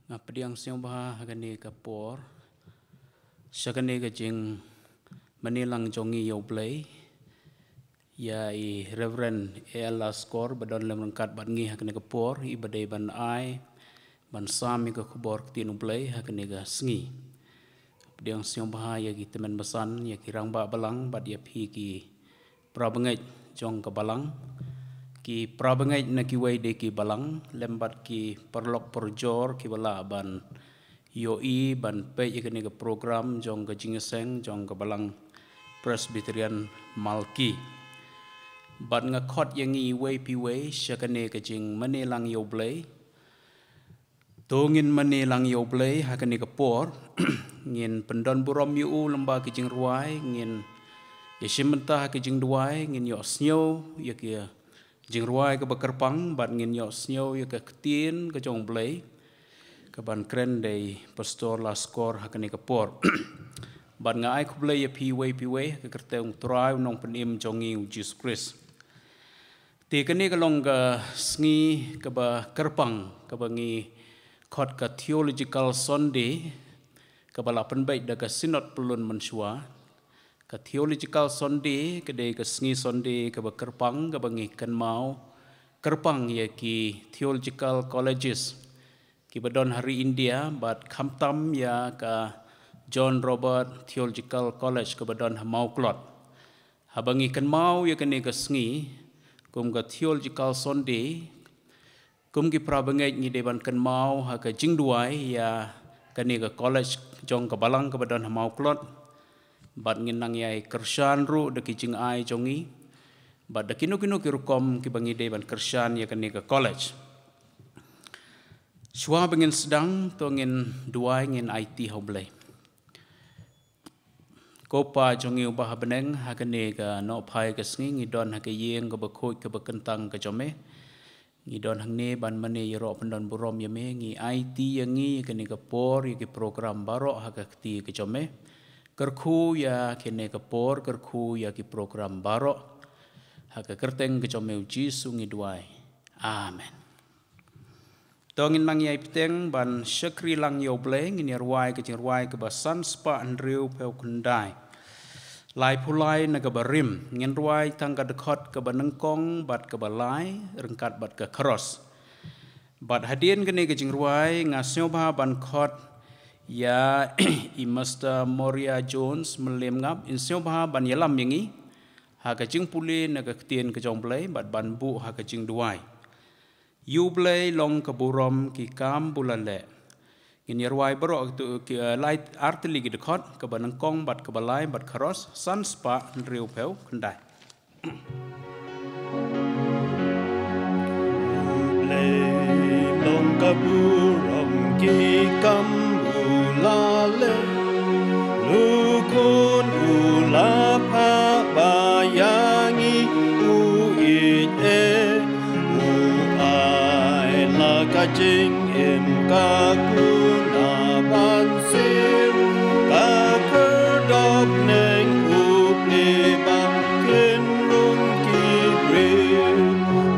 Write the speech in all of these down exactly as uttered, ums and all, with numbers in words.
Nga pdiang sngewbha ha kane ka por sha kane ka jingmane lang jong ngi ïa U Blei, ïa i Reverend A L Laskor ba don lem ryngkat bad ngi ha kane ka por, i ba dei ban ai ban sam ïa ka khubor ktien U Blei ha kane ka sngi. Pdiang sngewbha ïa ki tymmen basan, ïa ki rangbah balang bad ïa phi ki parabangeit jong ka balang, ki parabangeit na kiwei de ki balang, lem bad ki paralok parajor ki ba lah ban ïohi ban peit ïa kane ka program jong ka jingïaseng jong ka balang Presbyterian Malki. Bad nga khot ïa ngi iwei pa iwei sha kane ka jingmane lang ïa U Blei. To ngin mane lang ïa U Blei ha kane ka por. Ngin pyndon burom ïa u lyngba ki jingrwai, ngin ïashim bynta ha ki jingduwai, ngin ïohsngew ïa ki jingrwai kaba kyrpang, bad ngin ïohsngew ïa ka ktien ka jong U Blei kaban kren da i Pastor Laskor ha kane ka por. Bad nga ai khublei ïa phi iwei pa iwei ha ka kyrteng U Trai U Nongpynim jong ngi U Jisu Khrist. Te kane ka long ka sngi kaba kyrpang kaba ngi khot ka Theological Sunday, kaba la pynbeit da ka Synod Pyllun mynshuwa. Ka Theological Sunday ka dei ka sngi Sunday kaba kyrpang kaba ngi kynmaw kyrpang ïa ki theological colleges kiba don ha ri India, bad khamtam ïa ka John Roberts Theological College kaba don ha Mawklod. Haba ngi kynmaw ïa kane ka sngi kum ka Theological Sunday, kum ki parabangeit ngi dei ban kynmaw ha ka jingduwai ïa kane ka college jong ka balang kaba don ha Mawklod. Bad ngin nang ïai kyrshan ruh da ki jingai jong ngi, bad da kino kino ki rukom kiba ngi dei ban kyrshan ïa kane ka college. Shuwa ba ngin sdang, to ngin duwai, ngin aiti ha U Blei. Ko Pa jong ngi uba ha bneng, ha kane ka nohphai ka sngi ngi don ha ka ïing kaba khuid kaba kyntang ka jong me. Ngi don hangne ban mane ïaroh pyndon burom ïa me, ngi aiti ïa ngi ïa kane ka por, ïa ki program baroh ha ka kti ka jong me. Kyrkhu ïa kane ka por, kyrkhu ïa ki program baroh. Ha ka kyrteng ka jong me U Jisu ngi duwai. Amen. To ngin nang ïai bteng ban shakri lang ïa U Blei, ngin ïa rwai ka jingrwai kaba san spah hynriew phew khyndai. Laiphew lai na kaba rim, ngin rwai tang ka dkhot kaba nyngkong bad kaba lai, ryngkat bad ka kros. Bad hadien kane ka jingrwai, nga sngewbha ban khot ïa i Mister Moria Jones Mylliem Ngap, in sngewbha ban ïalam ïa ngi ha ka jingpule na ka ktien ka jong U Blei, bad ban buh ha ka jingduwai. Ïa U Blei long ka burom ki kam ba u la leh. Ngin ïa rwai baroh ki, eh, lai, artylli ki dkhot, kaba nyngkong bad kaba lai bad kros, san spah hynriew phew khyndai. U Blei long ka burom ki kam ba u la leh. U Khun u la phah ba ïa ngi u ïeit eh. U ai la ka jingim ka kuna ban siew, ka khyrdop neng u plie ba kin rung ki briew.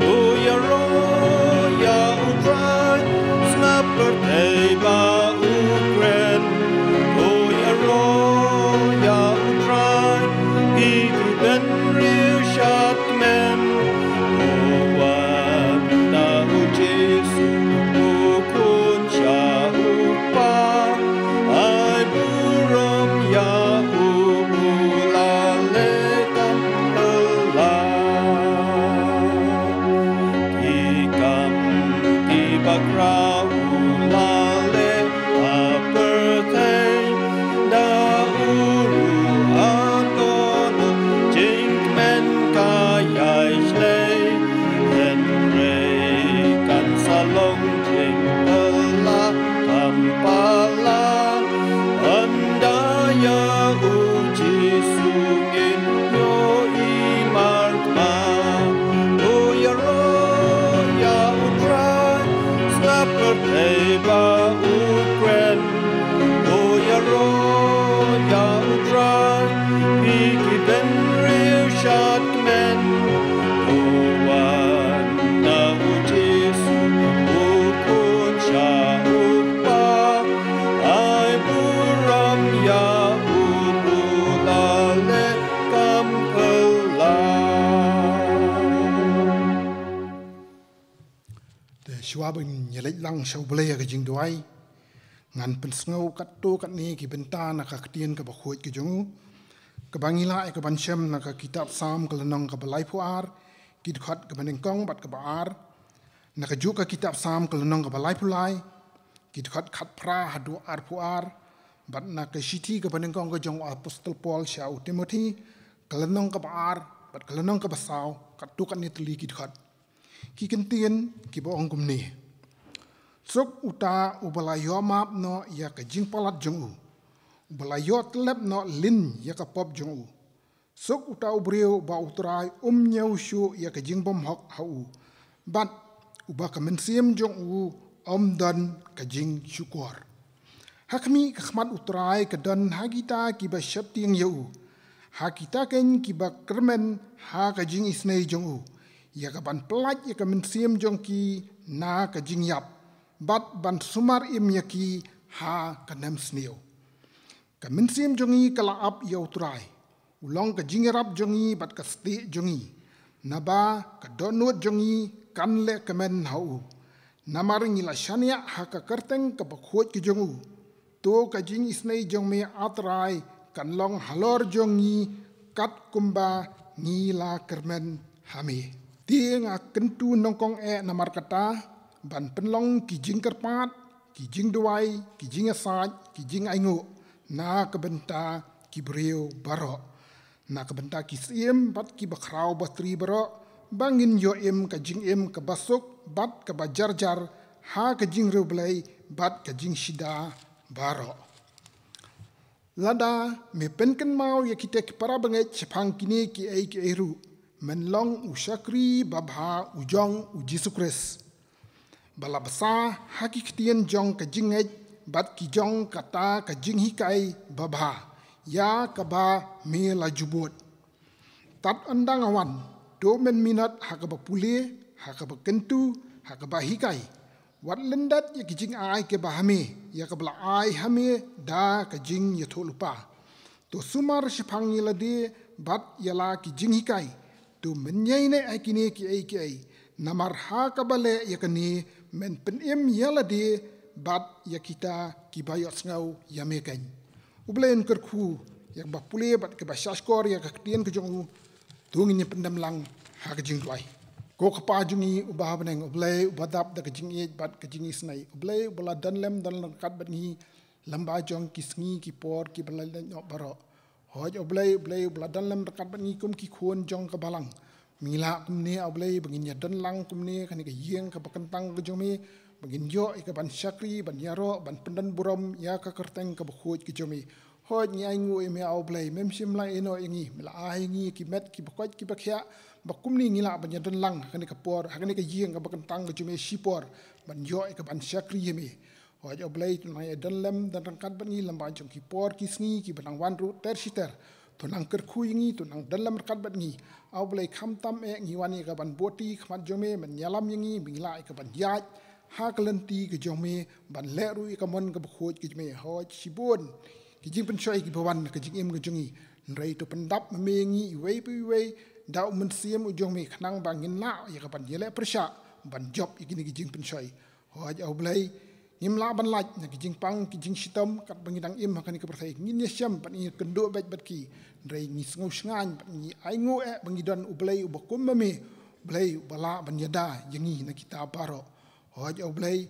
To ïaroh ïa U Trai, sngap pyrthei ba u kren. To ïaroh ïa U Trai, phi ki bynriew shadkmen. To wan na U Jisu, U Khun sha U Kpa, ai burom ïa u, u la leh kam kylla. Ki kam kiba khraw u la leh ha pyrthei, da u ruh hato jingkmen ka ïai shlei. Hynrei kan sa long jingkylla kam palat, ynda ïa U Jisu ngin ïohi markhmat. To ïaroh ïa U Trai, sngap pyrthei ba u kren. To ïaroh ïa U Trai, phi ki bynriew shadkmen. To wan na U Jisu, U Khun sha U Kpa, Shuwa ban ïa leit lang sha U Blei ha ka jingduwai, ngan pynsngew katto katne ki bynta na ka ktien kaba khuid ka jong u, kaba ngi lah ïa ka ban shem na ka kitab Salm ka lynnong kaba laiphew ar, ki dkhot kaba nyngkong bad kaba ar, na kajuh ka kitab Salm ka lynnong kaba laiphew lai, ki dkhot khatphra haduh arphew ar, bad na ka shithi kaba nyngkong ka jong u Apostol Paul sha u Timothi, ka lynnong kaba ar bad ka lynnong kaba saw, katto katne tylli ki dkhot. Ki kyntien kiba ong kumne: Suk uta uba la ïoh map noh ïa ka jingpalat jong u, uba la ïoh tyllep noh lin ïa ka pop jong u. Suk uta u briew uba U Trai um ñiew shuh ïa ka jingbymhok ha u, bad uba ka mynsiem jong u um don ka jingshukor. Ha khmih ka khmat U Trai ka don ha kita kiba sheptieng ïa u, ha kita keiñ kiba kyrmen ha ka jingisynei jong u, ïa ka ban pyllait ïa ka mynsiem jong ki na ka jingïap, bad ban sumar im ïa ki ha ka nemsniew. Ka mynsiem jong ngi ka la ap ïa U Trai. U long ka jingïarap jong ngi bad ka stieh jong ngi, naba ka dohnud jong ngi kan leh kmen ha u. Namar ngi la shaniah ha ka kyrteng kaba khuid ka jong u. To ka jingisynei jong me, A Trai, kan long halor jong ngi katkumba ngi la kyrmen ha me. Te nga kyntu nyngkong eh namar kata, ban pynlong ki jingkyrpad, ki jingduwai, ki jingïasaid, ki jingainguh na ka bynta ki briew baroh, na ka bynta ki syiem bad kiba khraw batri baroh, ba ngin ïoh im ka jingim kaba suk bad kaba jarjar ha ka jingriewblei bad ka jingshida baroh. Lada me pynkynmaw ïa kita ki para bangeit shaphang kine kiei kiei ruh, men long u shakri babha u jong U Jisu Khrist, ba la bsa ha ki ktien jong ka jingngeit bad ki jong kata ka jinghikai babha ïa kaba me la jubut. Tad ynda nga wan, to men minot ha kaba pule, ha kaba kyntu, ha kaba hikai. Wat lyndet ïa ki jingai kiba ha me, ïa kaba la ai ha me da ka jingïathuhlypa. To sumar shaphang ïa lade bad ïa la ki jinghikai. To men ïaineh ha kine kiei kiei. Namar ha kaba leh ïa kane, men pynim ïa lade bad ïa kita kiba ïohsngew ïa me keiñ. U Blei un kyrkhu ïa kaba pule bad kaba shahshkor ïa ka ktien ka jong u. To ngin ïa pyndem lang ha ka jingduwai. Ko Kpa jong ngi uba ha bneng, U Blei uba dap da ka jingïeit bad ka jingisynei, U Blei uba la don lem don ryngkat bad ngi lem ba jong ki sngi ki por kiba la leit noh baroh. Hooid, A U Blei, U Blei uba la don lem ryngkat bad ngi kum ki khun jong ka balang. Me ngi lah kumne, A U Blei, ba ngin ïa don lang kumne ha kane ka ïing kaba kyntang ka jong me, ba ngin ïoh ïa ka ban shakri, ban ïaroh, ban pyndon burom ïa ka kyrteng kaba khuid ka jong me. Hooid, ngi ainguh ïa me, A U Blei, mem shym la ïehnoh ïa ngi, me la ai ïa ngi ki met kiba koit kiba khiah, ba kumne ngi lah ban ïa don lang ha kane ka por, ha kane ka ïing kaba kyntang ka jong me shipor, ban ïoh ïa ka ban shakri ïa me. Hooid, A U Blei, to nang ïa don lem don ryngkat bad ngi lem ba jong ki por ki sngi kiba nang wan ruh ter shi ter. To nang kyrkhu ïa ngi, to nang don lem ryngkat bad ngi. A U Blei, khamtam eh ngi wan ïa ka ban buhti khmat jong me, men ïalam ïa ngi, me ngi lah ïa ka ban ïaid ha ka lynti ka jong me, ban leh ruh ïa ka mon kaba khuid ka jong me. Hooid, shibun ki jingpynshoi kiba wan ha ka jingim ka jong ngi. Hynrei to pyndap ma me ïa ngi iwei pa iwei da U Mynsiem u jong me, khnang ba ngin lah ïa ka ban ïaleh pyrshah ban jop ïa kine ki jingpynshoi. Hooid, A U Blei, ngim lah ban lait na ki jingpang ki jingshitom katba ngi dang im ha kane ka pyrthei. Ngin ïashem bad ngi kynduh beit bad ki. Hynrei ngi sngew shngaiñ bad ngi ainguh eh ba ngi don U Blei uba kum ma me, U Blei uba lah ban ïada ïa ngi na kita baroh. Hooid, A U Blei,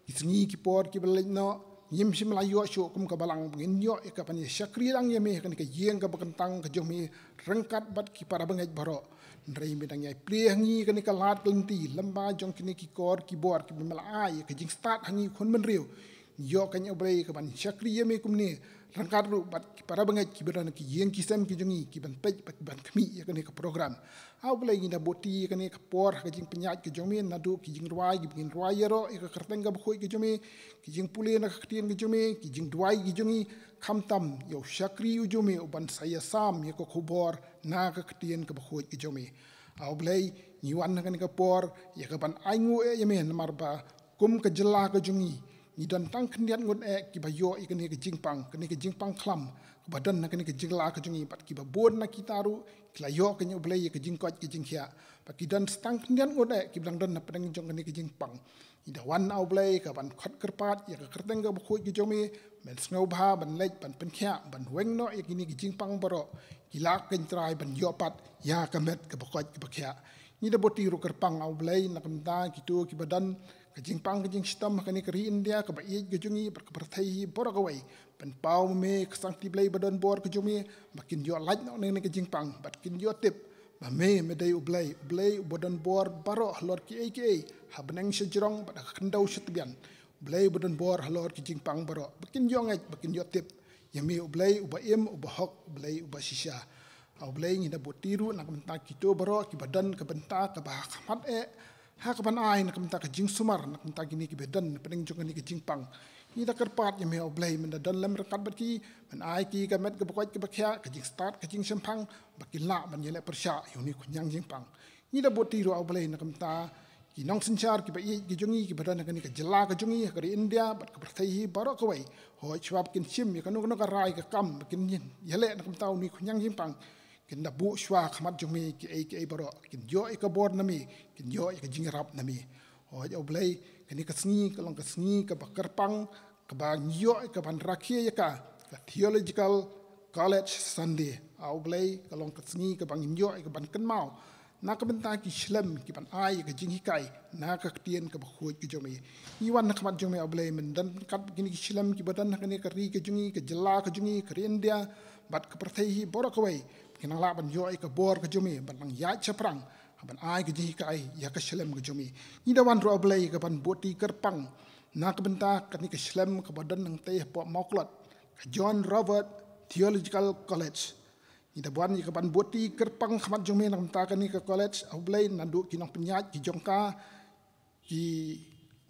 ki sngi ki por kiba la leit noh, ngim shym la ïoh shuh kum ka balang ba ngin ïoh ïa ka ban ïa shakri lang ïa me ha kane ka ïing kaba kyntang ka jong me ryngkat bad ki para bangeit baroh. Hynrei me dang ïai plie ha ngi kane ka lad ka lynti lem ba jong kine ki kor ki bor kiba me la ai ïa ka jingstad ha ngi khun bynriew. Ïoh kane, A U Blei, ka ban shakri ïa me kumne ryngkat ruh bad ki para bangeit kiba don ha ki ïing ki sem ki jong ngi, ki ban peit bad ki ban khmih ïa kane ka program. A U Blei, ngi da buhti ïa kane ka por ha ka jingpynïaid ka jong me, naduh ki jingrwai kiba ngin rwai ïaroh ïa ka kyrteng kaba khuid ka jong me, ki jingpule na ka ktien ka jong me, ki jingduwai ki jong ngi, khamtam ïa u shakri u jong me u ban sa ïasam ïa ka khubor na ka ktien kaba khuid ka jong me. A U Blei, ngi wan ha kane ka por ïa ka ban ainguh eh ïa me, namar ba kum ka jylla ka jong ngi, ngi don tang khyndiat ngut eh kiba ïoh ïa kane ka jingpang, kane ka jingpang khlam kaba don ha kane ka jylla ka jong ngi, bad kiba bun na kita ruh Ki la ïoh kane, A Blei, ïa ka jingkoit ka jingkhiah. Ba ki don tang khyndiat ngut eh kiba dang don hapdeng jong kane ka jingpang. Ngi da wan, A Blei, ka ban khot kyrpad ïa ka kyrteng kaba khuid ka jong me, men sngewbha ban leit ban pynkhiah, ban weng noh ïa kine ki jingpang baroh. Ki la, ko Trai, ban ïoh pat ïa ka met kaba koit kaba khiah. Ngi da buti ruh kyrpang, A Blei, na ka bynta kito kiba don ka jingpang ka jingshitom ha kane ka ri India kaba ïeit ka jong ngi bad ka pyrthei hi baroh kawei. Pynpaw ma me ka Sangti Blei ba don bor ka jong me, ba kin ïoh lait noh na kane ka jingpang, bad kin ïoh tip ba me, me dei U Blei, U Blei uba don bor baroh halor kiei kiei, ha bneng sha jrong bad ha khyndew sha tbian. U Blei uba don bor halor ki jingpang baroh, ba kin ïoh ngeit, ba kin ïoh tip ïa me, U Blei uba im, uba hok, U Blei uba shisha. A Blei, ngi da buti ruh na ka bynta kito baroh kiba don ka bynta kaba ha khmat eh, ha kaban ai na ka bynta ka jingsumar na ka bynta kine kiba don hapdeng jong kane ka jingpang. Ngi da kyrpad ïa me, A Blei, men da don lem ryngkat bad ki, men ai ki ka met kaba koit kaba khiah, ka jingstad, ka jingshemphang, ba kin lah ban ïaleh pyrshah ïa une u khñiang jingpang. Ngi da buti ruh, A Blei, na ka bynta ki nongsynshar kiba ïeit ki jong ngi kiba don ha kane ka jylla ka jong ngi, ha ka ri India bad ka pyrthei hi baroh kawei. Hooid, shuwa ba kin shim ïa kano kano ka rai ka kam ba kin ïaleh na ka bynta une u khñiang jingpang, kin da buh shuwa ha khmat jong me kiei kiei baroh, kin ïoh ïa ka bor na me, kin ïoh ïa ka jingïarap na me. Hooid, A Blei, kane ka sngi ka long ka sngi kaba kyrpang, kaba ngi ïoh ïa ka ban rakhe ïa ka, ka Theological College Sunday. A Blei, ka long ka sngi kaba ngin ïoh ïa ka ban kynmaw na ka bynta ki shlem kiban ai ïa ka jinghikai na ka ktien kaba khuid ka jong me. Ngi wan ha khmat jong me, A Blei, men don ryngkat bad kine ki shlem kiba don ha kane ka ri ka jong ngi, ka jylla ka jong ngi, ka ri India bad ka pyrthei hi baroh kawei. Kin nang lah ban ïoh ïa ka bor ka jong me, ban nang ïaid shaphrang ha ban ai ka jinghikai ïa ka shlem ka jong me. Ngi da wan ruh, A Blei, ka ban buti kyrpang na ka bynta kane ka shlem kaba don hangtei hapoh Mawklot, ka John Roberts Theological College. Ngi da wan ïa ka ban buti kyrpang ha khmat jong me na ka bynta kane ka college, A Blei, naduh ki nongpynïaid ki jong ka, ki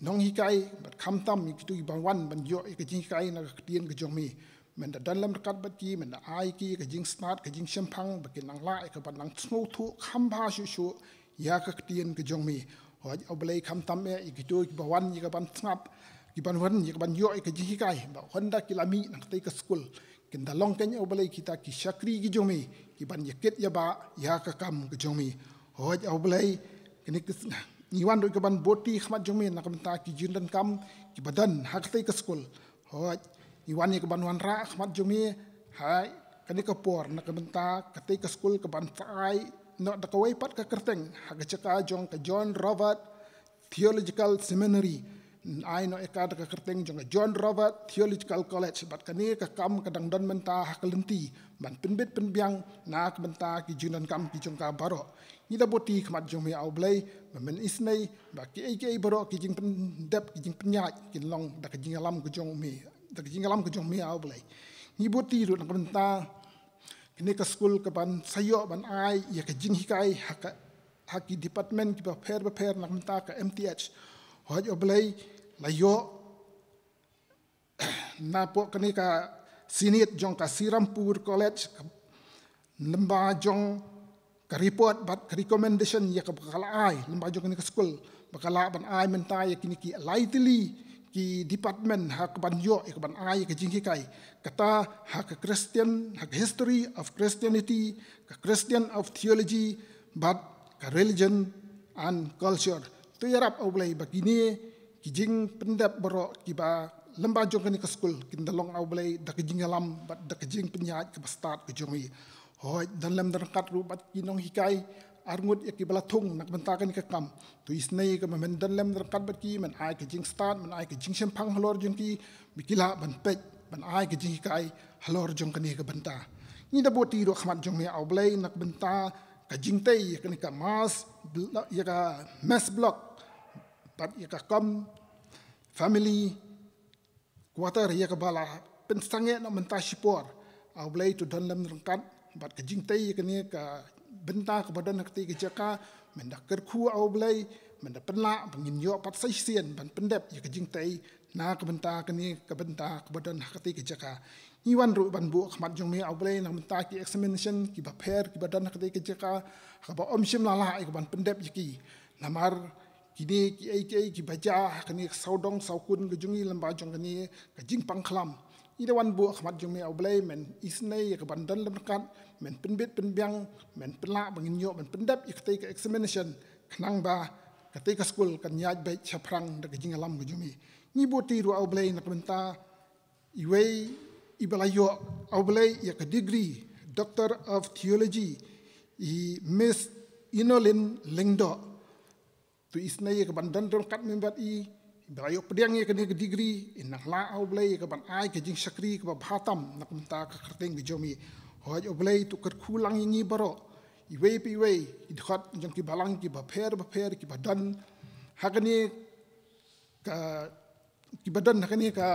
nonghikai bad khamtam ïa kito kiba wan ban ïoh ïa ka jinghikai na ka ktien ka jong me. Men da don lem ryngkat bad ki, men da ai ki ka jingstad, ka jingshemphang, ba kin nang lah ïa ka ban nang sngewthuh kham bha shuh shuh ïa ka ktien ka jong me. Hooid, A Blei, khamtam eh ïa kito kiba wan ïa ka ban sngap, kiban wan ïa ka ban ïoh ïa ka jinghikai, ba hynda ki la mih na katei ka skul, kin da long kein, A Blei, kita ki shakri ki jong me, kiban ïakit ïabah ïa ka kam ka jong me. Hooid, A Blei, kane ka s-, ngi wan ruh ïa ka ban buti ha khmat jong me na ka bynta ki jingdonkam kiba don ha katei ka skul. Hooid, ngi wan ïa ka ban wanrah ha khmat jong me ha kane ka por na ka bynta katei ka skul, ka ban sa ai noh da kawei pat ka kyrteng ha ka jaka jong ka John Roberts Theological Seminary. Ai noh ïa ka da ka kyrteng jong ka John Roberts Theological College, bad kane ka kam ka dang don mynta ha ka lynti ban pynbit pynbiang na ka bynta ki jingdonkam ki jong ka baroh. Ngi da buti ha khmat jong me, A Blei, ba men isynei ba kiei kiei baroh ki jingpyndep, ki jingpynïaid, kin long da ka jingïalam ka jong me, da ka jingïalam ka jong me, A Blei. Ngi buti ruh na ka bynta kane ka skul ka ban sa ïoh ban ai ïa ka jinghikai ha ka, ha ki department kiba pher ba pher na ka bynta ka M T H. Hooid, A Blei, la ïoh napoh kane ka Senate jong ka Serampore College, ka lyngba jong ka report bad ka recommendation ïa kaba ka la ai lyngba jong kane ka skul, ba ka lah ban ai mynta ïa kine ki lai tylli ki department ha ka ban ïoh ïa ka ban ai ïa ka jinghikai. Kata ha ka Christian, ha ka History of Christianity, ka Christian of Theology, bad ka Religion and Culture. To ïarap, A Blei, ba kine ki jingpyndep baroh kiba lyngba jong kane ka skul kin da long, A Blei, da ka jingïalam bad da ka jingpynïaid kaba stad ka jong me. Hooid, don lem don ryngkat ruh bad ki nonghikai arngut ïa kiba la thung na ka bynta kane ka kam. To isynei ïa ka ba men don lem don ryngkat bad ki, men ai ka jingstad, men ai ka jingshemphang halor jong ki, ba ki lah ban peit, ban ai ka jinghikai halor jong kane ka bynta. Ngi da buti ruh ha khmat jong me, A Blei, na ka bynta ka jingtei ïa kane ka mass blo-, ïa ka mess block, bad ïa ka common family quarter ïa kaba la pynsangeh noh mynta shipor. A Blei, to don lem ryngkat bad ka jingtei ïa kane ka bynta kaba don ha katei ka jaka, men da kyrkhu, A Blei, men da pynlah ba ngin ïoh pat sa shisien ban pyndep ïa ka jingtei na ka bynta kane ka bynta kaba don ha katei ka jaka. Ngi wan ruh ban buh ha khmat jong me, A Blei, na ka bynta ki examination kiba pher kiba don ha katei ka jaka, kaba ym shym la lah ïa ka ban pyndep ïa ki. Namar kine kiei kiei kiba jia ha kane ka sawdong sawkun ka jong ngi lyngba jong kane ka jingpang khlam, Ngi da wan buh ha khmat jong me, A Blei, men isynei ïa ka ban don lem ryngkat, men pynbit pynbiang, men pynlah ba ngin ïoh ban pyndep ïa katei ka examination, khnang ba katei ka skul kan ïaid beit shaphrang da ka jingïalam ka jong me. Ngi buh ti ruh, A Blei, na ka bynta iwei iba la ïoh, A Blei, ïa ka degree Doctor of Theology, i Miss Inolin Lyngdoh. To isynei ïa ka ban don ryngkat me bad i, iba la ïoh pdiang ïa kane ka degree, in nang lah, A Blei, ïa ka ban ai ka jingshakri kaba bha tam na ka bynta ka kyrteng ka jong me. Hooid, A Blei, to kyrkhu lang ïa ngi baroh, iwei pa iwei, i dkhot jong ki balang kiba pher bapher kiba don ha kane ka, kiba don ha kane ka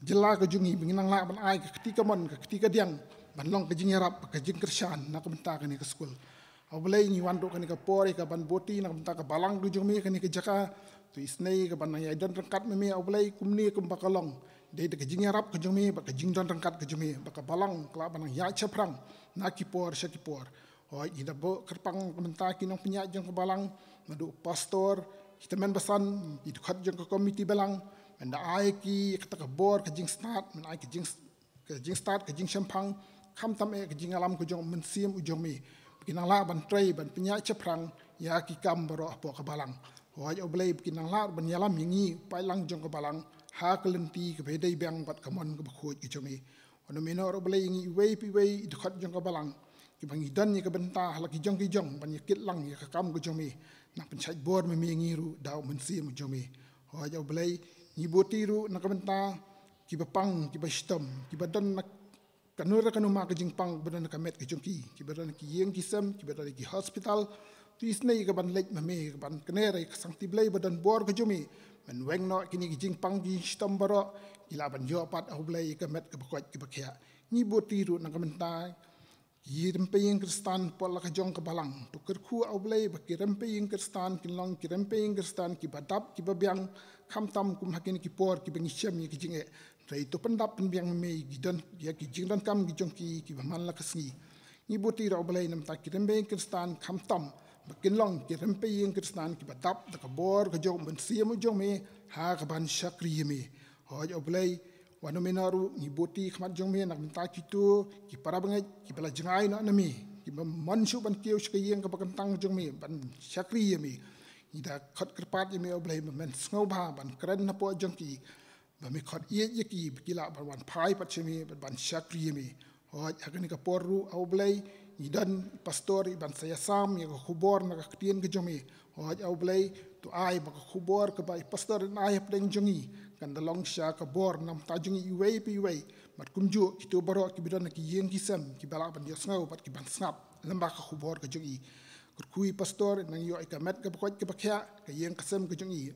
jylla ka jong ngi, ba ngin nang lah ban ai ka kti kamon, ka kti kadiang, ban long ka jingïarap, ka jingkyrshan na ka bynta kane ka skul. A Blei, ngi wan ruh kane ka por ïa ka ban buh ti na ka bynta ka balang ka jong me kane ka jaka. To isynei ïa ka ban nang ïai don ryngkat ma me, A Blei, kumne kumba ka long. Dei da ka jingïarap ka jong me bad ka jingdon ryngkat ka jong me ba ka balang ka lah ban nang ïaid shaphrang na ki por sha ki por. Hooid, ngi da buh kyrpang na ka bynta ki nongpynïaid jong ka balang, naduh pastor, ki tymmen basan, ki dkhot jong ka komiti balang, men da ai ki kata ka bor, ka jingstad, men ai ka jing, ka jingstad, ka jingshemphang, khamtam eh ka jingïalam ka jong u Mynsiem u jong me, ba kin nang lah ban trei, ban pynïaid shaphrang ïa ki kam baroh hapoh ka balang. Hooid, A Blei, ba kin nang lah ban ïalam ïa ngi, paidlang jong ka balang, ha ka lynti kaba dei biang bad ka mon kaba khuid ka jong me. Wat nym ïehnoh ruh, A Blei, ïa ngi iwei pa iwei i dkhot jong ka balang, kiba ngi don ïa ka bynta ha la ki jong ki jong ban ïakit lang ïa ka kam ka jong me. Nang pynshait bor ma me ïa ngi ruh da u Mynsiem u jong me. Hooid, A Blei, ngi buh ti ruh na ka bynta kiba pang, kiba shitom, kiba don na kano re kano ma ka jingpang, ba don na ka met ka jong ki, kiba don na ki ïing ki sem, kiba don na ki hospital. To isynei ïa ka ban leit ma me, ka ban kner ïa ka Sangti Blei ba don bor ka jong me, men weng noh kine ki jingpang ki jingshitom baroh, ki lah ban ïoh pat, A Blei, ïa ka met kaba koit kaba khiah. Ngi buh ti ruh na ka bynta ki rympei ïing Khristan hapoh la ka jong ka balang. To kyrkhu, A Blei, ba ki rympei ïing Khristan kin long ki rympei ïing Khristan kiba dap kiba biang, khamtam kum ha kine ki por kiba ngi shem ïa ki jingeh. Hynrei to pyndap pynbiang ma me ïa ki don, ïa ki jingdonkam ki jong ki kiba man la ka sngi. Ngi buh ti ruh, A Blei, na ka bynta ki rympei ïing Khristan, khamtam ba kin long ki rympei ïing Khristan kiba dap da ka bor ka jong u Mynsiem u jong me, ha ka ban shakri ïa me. Hooid, A Blei, wat nym ïehnoh ruh, ngi buh ti ha khmat jong me na ka bynta kito ki para bangeit kiba la jngai noh na me, kiba mon shuh ban kiew sha ka ïing kaba kyntang jong me, ban shakri ïa me. Ngi da khot kyrpad ïa me, A Blei, ba men sngewbha ban kren hapoh jong ki, ba me khot ïeit ïa ki, ba ki lah ban wan phai pat sha me, ban, ban shakri ïa me. Hooid, ha kane ka por ruh, A Blei, ngi don i pastor i ban sa ïasam ïa ka khubor na ka ktien ka jong me. Hooid, A Blei, to ai ba ka khubor kaba i pastor in ai hapdeng jong ngi, kan da long sha ka bor na ka bynta jong ngi iwei pa iwei, bad kumjuh kito baroh kiba don ha ki ïing ki sem, kiba lah ban ïohsngew bad ki ban sngap lem bad ka khubor ka jong i. Kyrkhu ïa i pastor, nang ïoh ïa ka met kaba koit kaba khiah, ka ïing ka sem ka jong i.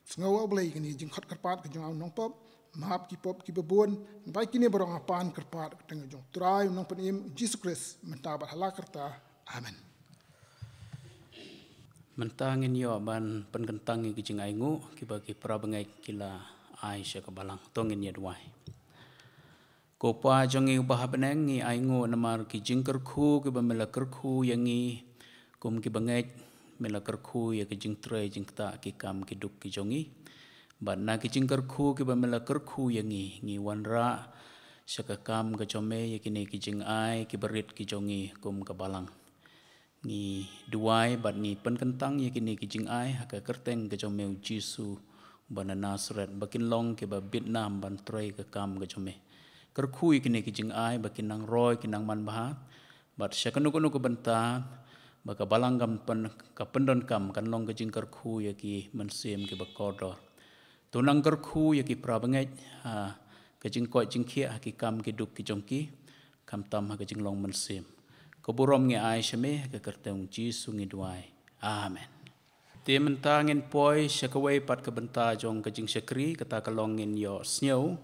Sngew, A Blei, kane ka jingkhot kyrpad ka jong nga u nongpop, map ki pop kiba bun. Bai kine baroh nga pan kyrpad ha ka kyrteng ka jong u Trai u Nongpynim Jisu Khrist, mynta bad ha la karta. Amen. Mynta ngin ïoh ban pynkyntang ïa ki jingainguh kiba ki para bangeit ki la ai sha ka balang. To ngin ïa duwai. Ko Pa jong ngi uba ha bneng, ngi ainguh namar ki jingkyrkhu kiba me la kyrkhu ïa ngi kum ki bangeit, me la kyrkhu ïa ki jingtrei jingktah ki kam ki duk ki jong ngi. Bad na ki jingkyrkhu kiba me la kyrkhu ïa ngi, ngi wanrah sha ka kam ka jong me ïa kine ki jingai kiba rit ki jong ngi kum ka balang. Ngi duwai bad ngi pynkyntang ïa kine ki jingai ha ka kyrteng ka jong me u Jisu ba na Nasareth, ba kin long kiba bit nam ban trei ka kam ka jong me. Kyrkhu ïa kine ki jingai ba kin nang roi, kin nang manbha, bad sha kano kano ka bynta ba ka balang kan pyn, ka pyndonkam, kan long ka jingkyrkhu ïa ki mynsiem kiba kordor. To nang kyrkhu ïa ki para bangeit ha ka jingkoit jingkhiah ha ki kam ki duk ki jong ki, khamtam ha ka jinglong mynsiem. Ka burom ngi ai sha me ha ka kyrteng Jisu ngi duwai. Amen. Te mynta ngin poi sha kawei pat ka bynta jong ka jingshakri, kata ka long ngin ïohsngew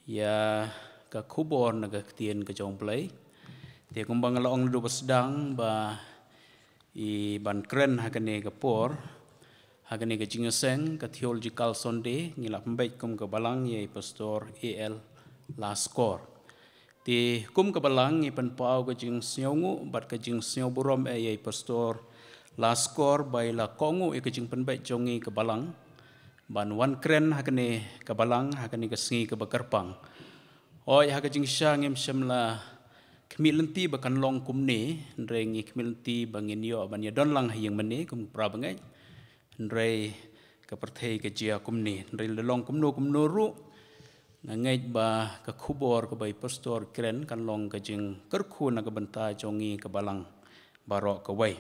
ïa ka khubor na ka ktien ka jong U Blei. Te kumba nga la ong naduh ba sdang ba i ban kren ha kane ka por, ha kane ka jingïaseng ka Theological Sunday, ngi la pynbeit kum ka balang ïa i Pastor A L Laskor. Te kum ka balang ngi pynpaw ka jingsngewnguh bad ka jingsngewburom eh ïa i Pastor Laskor ba i la kohnguh ïa ka jingpynbeit jong ngi ka balang ban wan kren ha kane ka balang ha kane ka sngi kaba kyrpang. Hooid, ha ka jingshisha ngim shym la khmih lynti ba kan long kumne, hynrei ngi khmih lynti ba ngin ïoh ban ïadon lang ha ïing mane kum para bangeit. Hynrei ka pyrthei ka jia kumne, hynrei la long kumno kumno ruh, nga ngeit ba ka khubor kaba i pastor kren kan long ka jingkyrkhu na ka bynta jong ngi ka balang baroh kawei.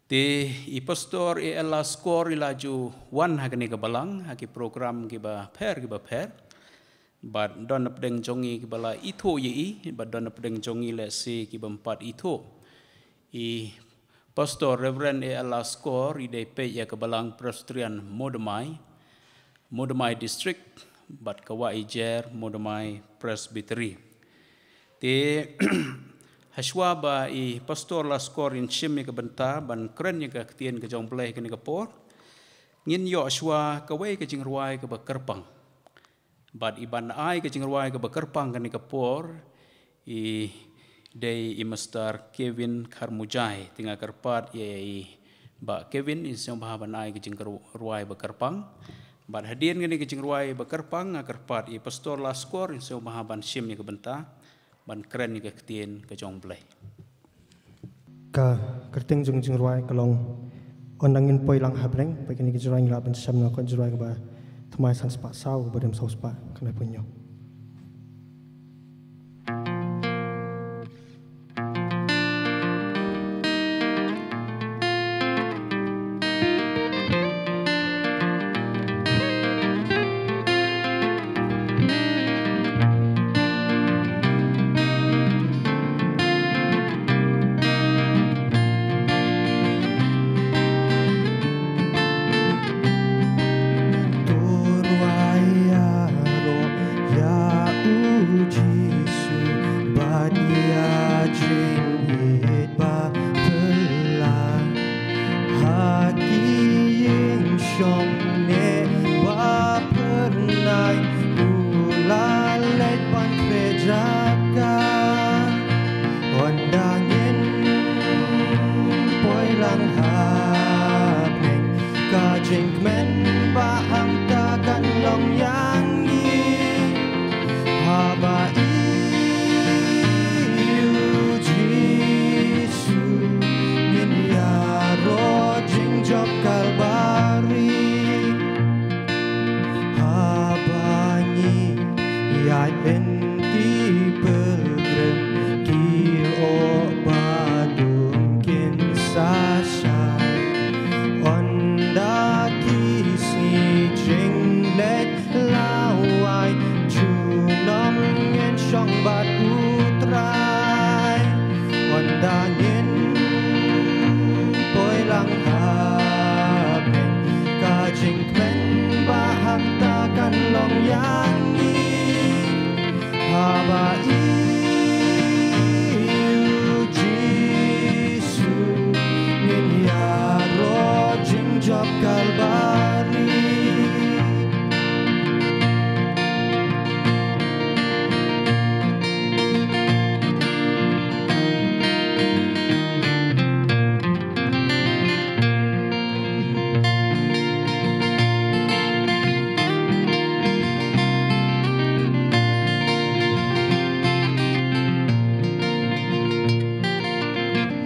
Te i pastor A L Laskor i la ju wan ha kane ka balang ha ki program kiba pher kiba pher. Bad don napdeng jong ngi kiba la ithuh ïa i, bad don napdeng jong ngi lehse kiba ym pat ithuh. I Pastor Reverend A L Laskor i dei peit ïa ka balang Presbyterian Modamai, Modamai District, bad ka wah i jer Modamai Presbytery. Te hashwa ba i Pastor Laskor in shim ïa ka bynta ban kren ïa ka ktien ka jong Blei kane ka por, ngin ïoh shwa kawei ka jingrwai kaba kyrpang. Bad i ban ai ka jingrwai kaba kyrpang kane ka por, i dei i Mister Kevin Kharmujai. Te nga kyrpad ïa i Bah Kevin in sngewbha ban ai ka jingrwai ba kyrpang. Bad hadien kane ka jingrwai ba kyrpang nga kyrpad ïa i Pastor Laskor in sngewbha ban shim ïa ka bynta ban kren ïa ka ktien ka jong Blei. Ka kyrteng jong jingrwai ka long Ynda Ngin Poi Lang Hapdeng, bad kane ka jingrwai ngi lah ban shem na ka jingrwai kaba thymmai san spah saw, kaba rim saw spah khyndai phew hynñiew. To rwai ïaroh ïa u Jisu bad ïa jingïeit ba phylla. Ha ki ïing shong ne ba phyrnai u la leit ban khreh jaka. Ynda ngin poi lang hapdeng, ka jingkmen ba hangta kan long ïa ngi. Haba i u Jisu ngin ïaroh jingjop Kalbari. Haba ngi ïaid lynti pilgrim, ki lyoh ba dum kin sa shai. Ynda ki sngi jingleit lawei, junom ngin shong bad u Trai. Ynda ngin poi lang hapdeng, ka jingkmen ba hangta kan long ïa ngi. Haba i u Jisu ngin ïaroh jingjop Kalbari.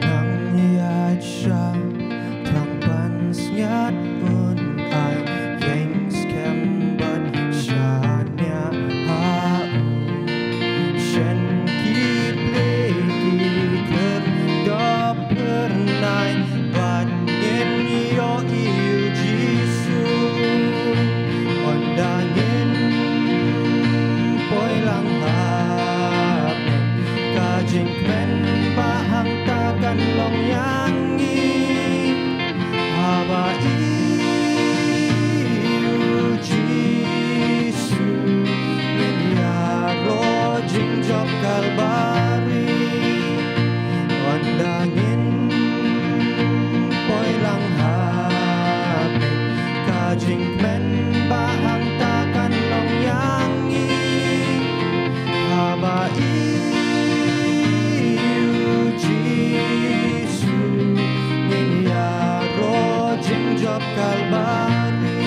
Nang ïaid sha thrang pansngiat, un ai ïeng skhem bad shaniah ha u. Shen ki plie ki khlur, dap phyrnai bad ngin ïohi ïa u Jisu. Ynda ngin poi lang hapdeng, ka jingkmen ba hangta kan long ïa ngi. Haba i u Jisu ngin ïaroh jingjop Kalbari. Ynda ngin poi lang hapdeng, ka jingkmen ba hangta kan long ïa ngi. Haba i u Jisu ngin ïaroh jingjop Kalbari.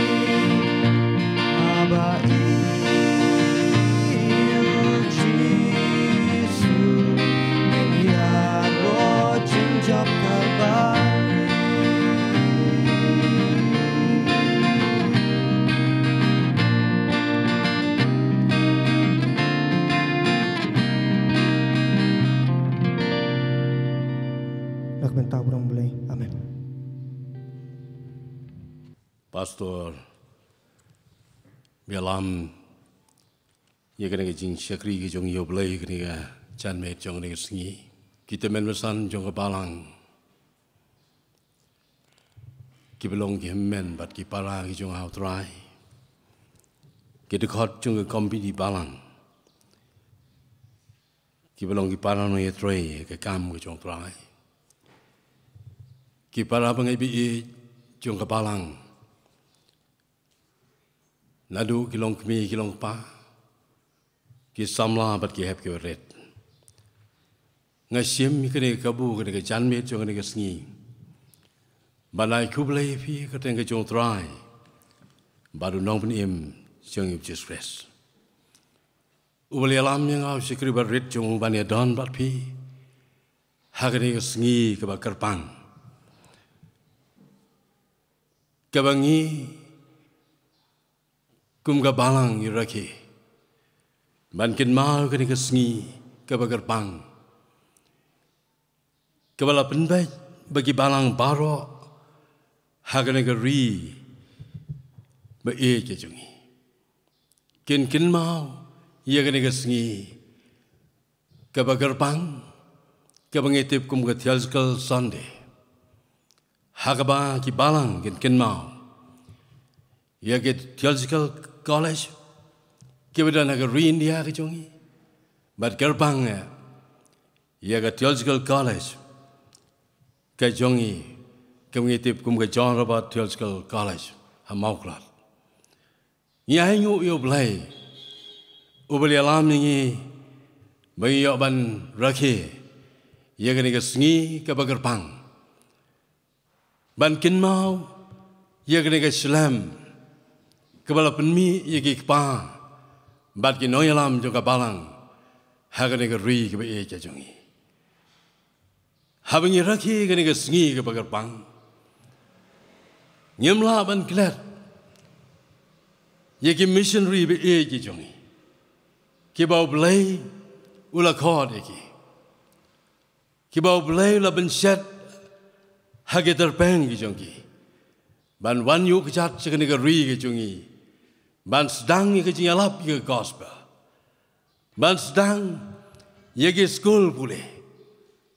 Pastor, ba ïalam ïa kane ka jingshakri ka jong ïa U Blei, kane ka janmiet jong kane ka sngi. Ki tymmen basan jong ka balang, kiba long ki hynmen bad ki para ki jong U Trai, ki dkhot jong ka komiti balang, kiba long ki para nongïatrei ka kam ka jong U Trai, ki para bangeit ba ïeit jong ka balang, naduh ki longkmie ki longkpa, ki samla bad ki hep ki barit. Nga shim ïa kane ka kabu, kane ka janmiet jong kane ka sngi, ban ai khublei ïa phi ha ka kyrteng ka jong U Trai bad U Nongpynim jong ngi U Jisu Khrist, uba la ïalam ïa nga u shakri barit jong u ban ïadon bad phi ha kane ka sngi kaba kyrpang, kaba ngi kum ka balang ngi rakhe ban kynmaw kane ka sngi kaba kyrpang, kaba la pynbeit ba ki balang baroh ha kane ka ri ba ïeit ka jong ngi kin kynmaw ïa kane ka sngi kaba kyrpang, kaba ngi tip kum ka Theological Sunday, ha kaba ki balang kin kynmaw ïa ki theological college kiba don ha ka ri India ka jong ngi, bad kyrpang ïa ka theological college ka jong ngi, kaba ngi tip kum ka John Roberts Theological College ha Mawkyrwat. Ngi ainguh ïa U Blei uba la ïalam ïa ngi ba ngi ïoh ban rakhe ïa kane ka sngi kaba kyrpang, ban kynmaw ïa kane ka shlem kaba la pynmih ïa ki kpa bad ki nongïalam jong ka balang ha kane ka ri kaba ïeit ka jong ngi. Haba ngi rakhe kane ka sngi kaba kyrpang, ngim lah ban klet ïa ki missionary ba ïeit ki jong ngi, kiba U Blei u la khot ïa ki, kiba U Blei u la pynshet ha ki tyrpeng ki jong ki ban wan ïuh kjat sha kane ka ri ka jong ngi, ban sdang ïa ka jingïalap ïa ka gospel, ban sdang ïa ki skul pule,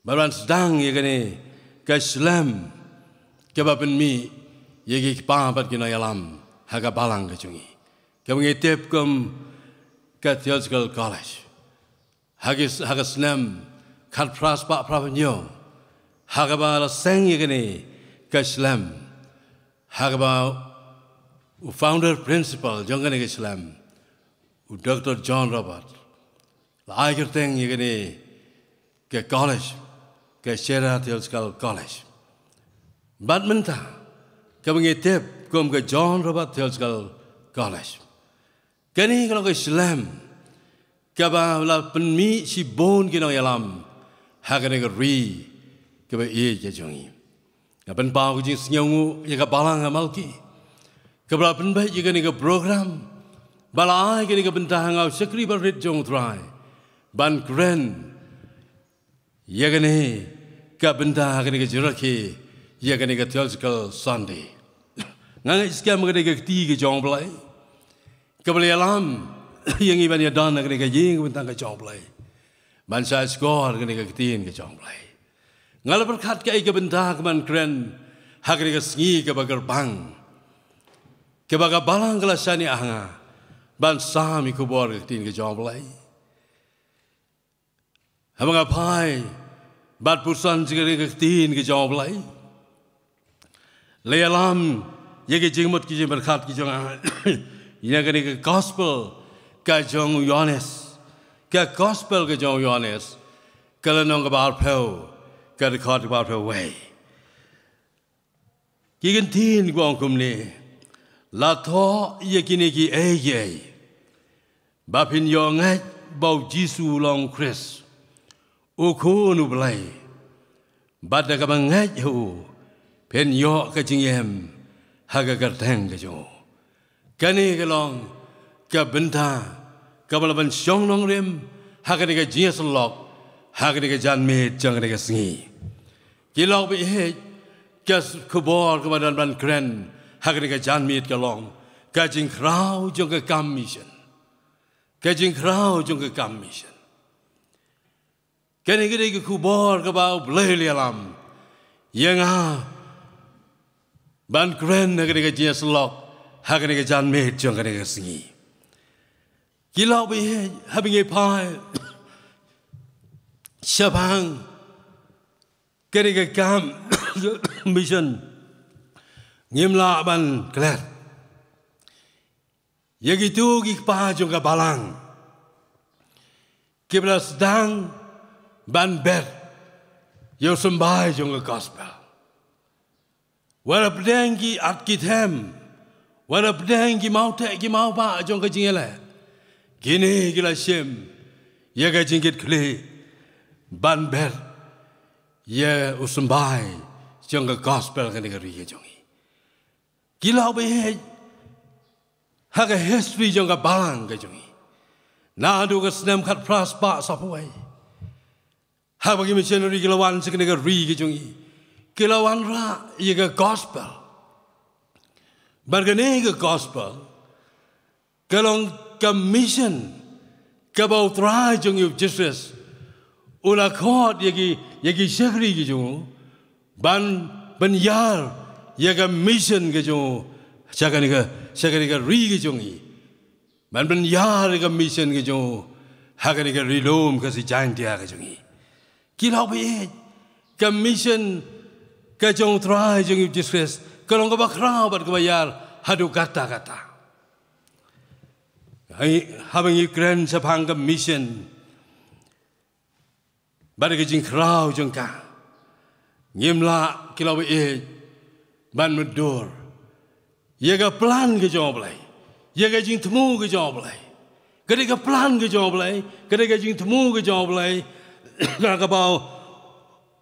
ban, ban sdang ïa kane ka shlem kaba pynmih ïa ki kpa bad ki nongïalam ha ka balang ka jong ngi, kaba ngi tip kum ka Theological College. Ha ki, ha ka snem khatphra spah phra phew hynñiew, ha kaba la seng ïa kane ka shlem, ha kaba u founder principal jong kane ka shlem, u Doctor John Roberts, la ai kyrteng ïa kane ka college ka Shera Theological College, bad mynta kaba ngi tip kum ka John Roberts Theological College. Kane ka long ka shlem kaba la pynmih shibun ki nongïalam ha kane ka ri kaba ïeit ka jong ngi. Nga pynpaw ka jingsngewnguh ïa ka balang ha Malki, kaba la pynbeit ïa kane ka program, ba la ai kane ka bynta ha nga u shakri barit jong U Trai ban kren ïa kane ka bynta, kane ka jingrakhe ïa kane ka Theological Sunday. Nga ngeit skhem kane ka kti ka jong U Blei kaba la ïalam ïa ngi ban ïadon ha kane ka ïing ka bynta ka jong U Blei, ban shah shkor kane ka ktien ka jong U Blei. Nga la pyrkhat kaei ka bynta ka ban kren ha kane ka sngi kaba kyrpang, kaba ka balang ka la shaniah ha nga ban sam ïa ka khubor ka ktien ka jong U Blei. Haba nga phai bad pyrshang sha kane ka ktien ka jong U Blei, la ïalam ïa ki jingmut ki jingpyrkhat ki jong nga ïa kane ka gospel ka jong u Ïohannes, ka gospel ka jong u Ïohannes, ka lynnong kaba arphew, ka dkhot kaba arphew wei. Ki kyntien ki ong kumne: La thoh ïa kine kiei kiei ba phin ïoh ngeit ba u Jisu u long u Khrist, u Khun u Blei, bad da kaba ngeit ha u phin ïoh ka jingim ha ka kyrteng ka jong u. Kane ka long ka bynta kaba la ban shong nongrim ha kane ka jingïasyllok ha kane ka janmiet jong kane ka sngi. Ki lok ba ïeit, ka khubor kaba don ban kren Ha kane ka janmiet ka long ka jingkhraw jong ka kam mission. Ka jingkhraw jong ka kam mission. Kane ka dei ka khubor kaba U Blei u la ïalam ïa nga ban kren ha kane ka jingïasyllok ha kane ka janmiet jong kane ka sngi. Ki lok ba ïeit, haba ngi phai shaphang kane ka kam mission, ngim lah ban klet ïa kito ki kpa jong ka balang kiba la sdang ban bet ïa u symbai jong ka gospel. Wat la pdeng ki at ki them, wat la pdeng ki mawteh ki mawbah jong ka jingïaleh, kine ki la shim ïa ka jingkitkhlieh ban bet ïa u symbai jong ka gospel kane ka ri ka jong ngi. Ki lok ba ïeit ha ka history jong ka balang ka jong ngi. Naduh ka snem khatphra spah sawphew wei, haba ki missionary ki la wan sha kane ka ri ka jong ngi, ki la wanrah ïa ka gospel. Bad kane ka gospel ka long ka mission kaba U Trai jong ngi U Jisu Khrist u la khot ïa ki, ïa ki shakri ki jong u ban pynïar ïa ka mission ka jong u sha kane ka, sha kane ka ri ka jong ngi. Ban pynïar ïa ka mission ka jong u ha kane ka ri lum Khasi Jaintia ka jong ngi. Ki lok ba ïeit, ka mission ka jong U Trai jong ngi U Jisu Khrist ka long kaba khraw bad kaba ïar haduh katta katta. Haba ngi kren shaphang ka mission bad ka jingkhraw jong ka, ngim lah ki lok ba ïeit ban mutdur ïa ka plan ka jong U Blei, ïa ka jingthmu ka jong U Blei. Ka dei ka plan ka jong U Blei, ka dei ka jingthmu ka jong U Blei kaba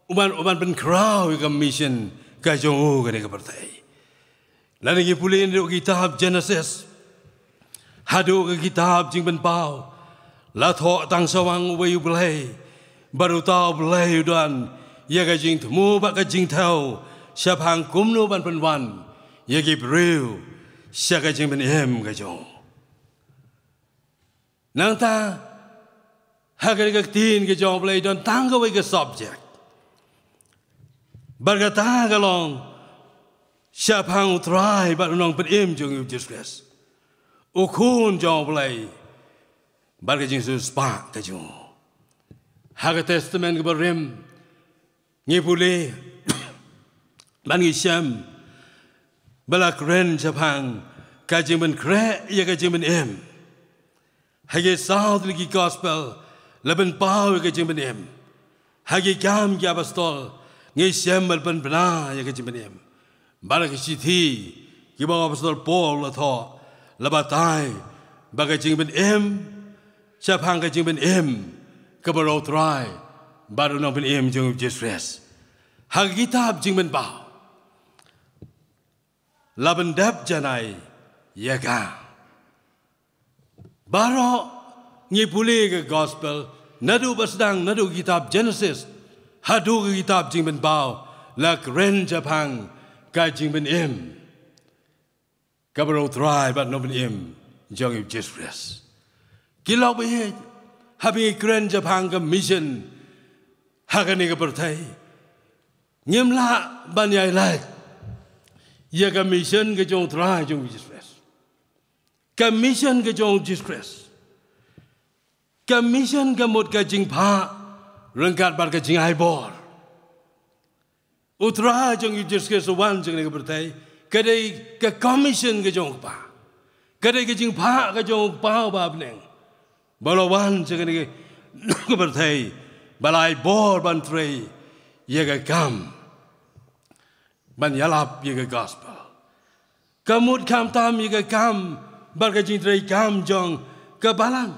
u ban, u ban pynkhraw ïa ka mission ka jong u ha kane ka pyrthei. Lada ngi pule naduh ka kitab Genesis haduh ka kitab Jingpynpaw, la thoh tang shawang uwei U Blei, bad uta U Blei u don ïa ka jingthmu bad ka jingthew shaphang kumno ban pynwan ïa ki briew sha ka jingpynim ka jong u. Nangta ha kane ka ktien ka jong U Blei don tang kawei ka subject, bad kata ka long shaphang U Trai bad U Nongpynim jong ngi U Jisu Khrist, U Khun jong U Blei bad ka jingsiewspah ka jong u. Ha ka Testament kaba rim ngi pule bad ngi shem ba la kren shaphang ka jingpynkhreh ïa ka jingpynim. Ha ki saw tylli ki gospel la pynpaw ïa ka jingpynim. Ha ki Kam ki Apostol ngi shem ba la pynbna ïa ka jingpynim. Bad ha ki shithi kiba u Apostol Paul u la thoh, la batai ba ka jingpynim, shaphang ka jingpynim kaba na U Trai bad U Nongpynim jong ngi U Jisu Khrist. Ha ka kitab Jingpynpaw la pyndep janai ïa ka. Baroh ngi pule ka gospel, naduh ba sdang, naduh ka kitab Genesis haduh ka kitab Jingpynpaw, la kren shaphang ka jingpynim kaba na U Trai bad U Nongpynim jong ngi U Jisu Khrist. Ki lok ba ïeit, haba ngi kren shaphang ka mission ha kane ka pyrthei, ngim lah ban ïai lait ïa ka mission ka jong U Trai jong ngi U Jisu Khrist. Ka mission ka jong U Jisu Khrist, ka mission ka mut ka jingphah ryngkat bad ka jingai bor. U Trai jong ngi U Jisu Khrist u wan sha kane ka pyrthei, ka dei ka commission ka jong u Kpa. Ka dei ka jingphah ka jong u Kpa uba ha bneng, ba u la wan sha kane ka pyrthei ba u la ai bor ban trei ïa ka kam, ban ïalap ïa ka gospel. Ka mut khamtam ïa ka kam bad ka jingtrei kam jong ka balang,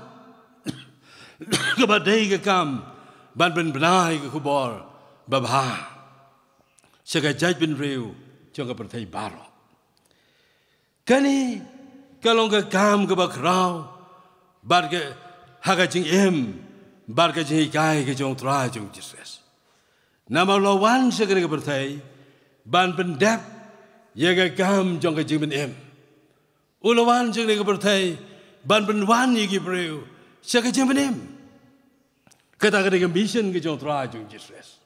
kaba dei ka kam ban pynbna ïa ka khubor babha sha ka jaitbynriew jong ka pyrthei baroh. Kane ka long ka kam kaba khraw bad ka, ha ka jingim bad ka jinghikai ka jong U Trai jong ngi U Jisu Khrist. Namar u la wan sha kane ka pyrthei ban pyndep ïa ka kam jong ka jingpynim. U la wan sha kane ka pyrthei ban pynwan ïa ki briew sha ka jingpynim. Kata ka dei ka mission ka jong U Trai jong U Jisu Khrist.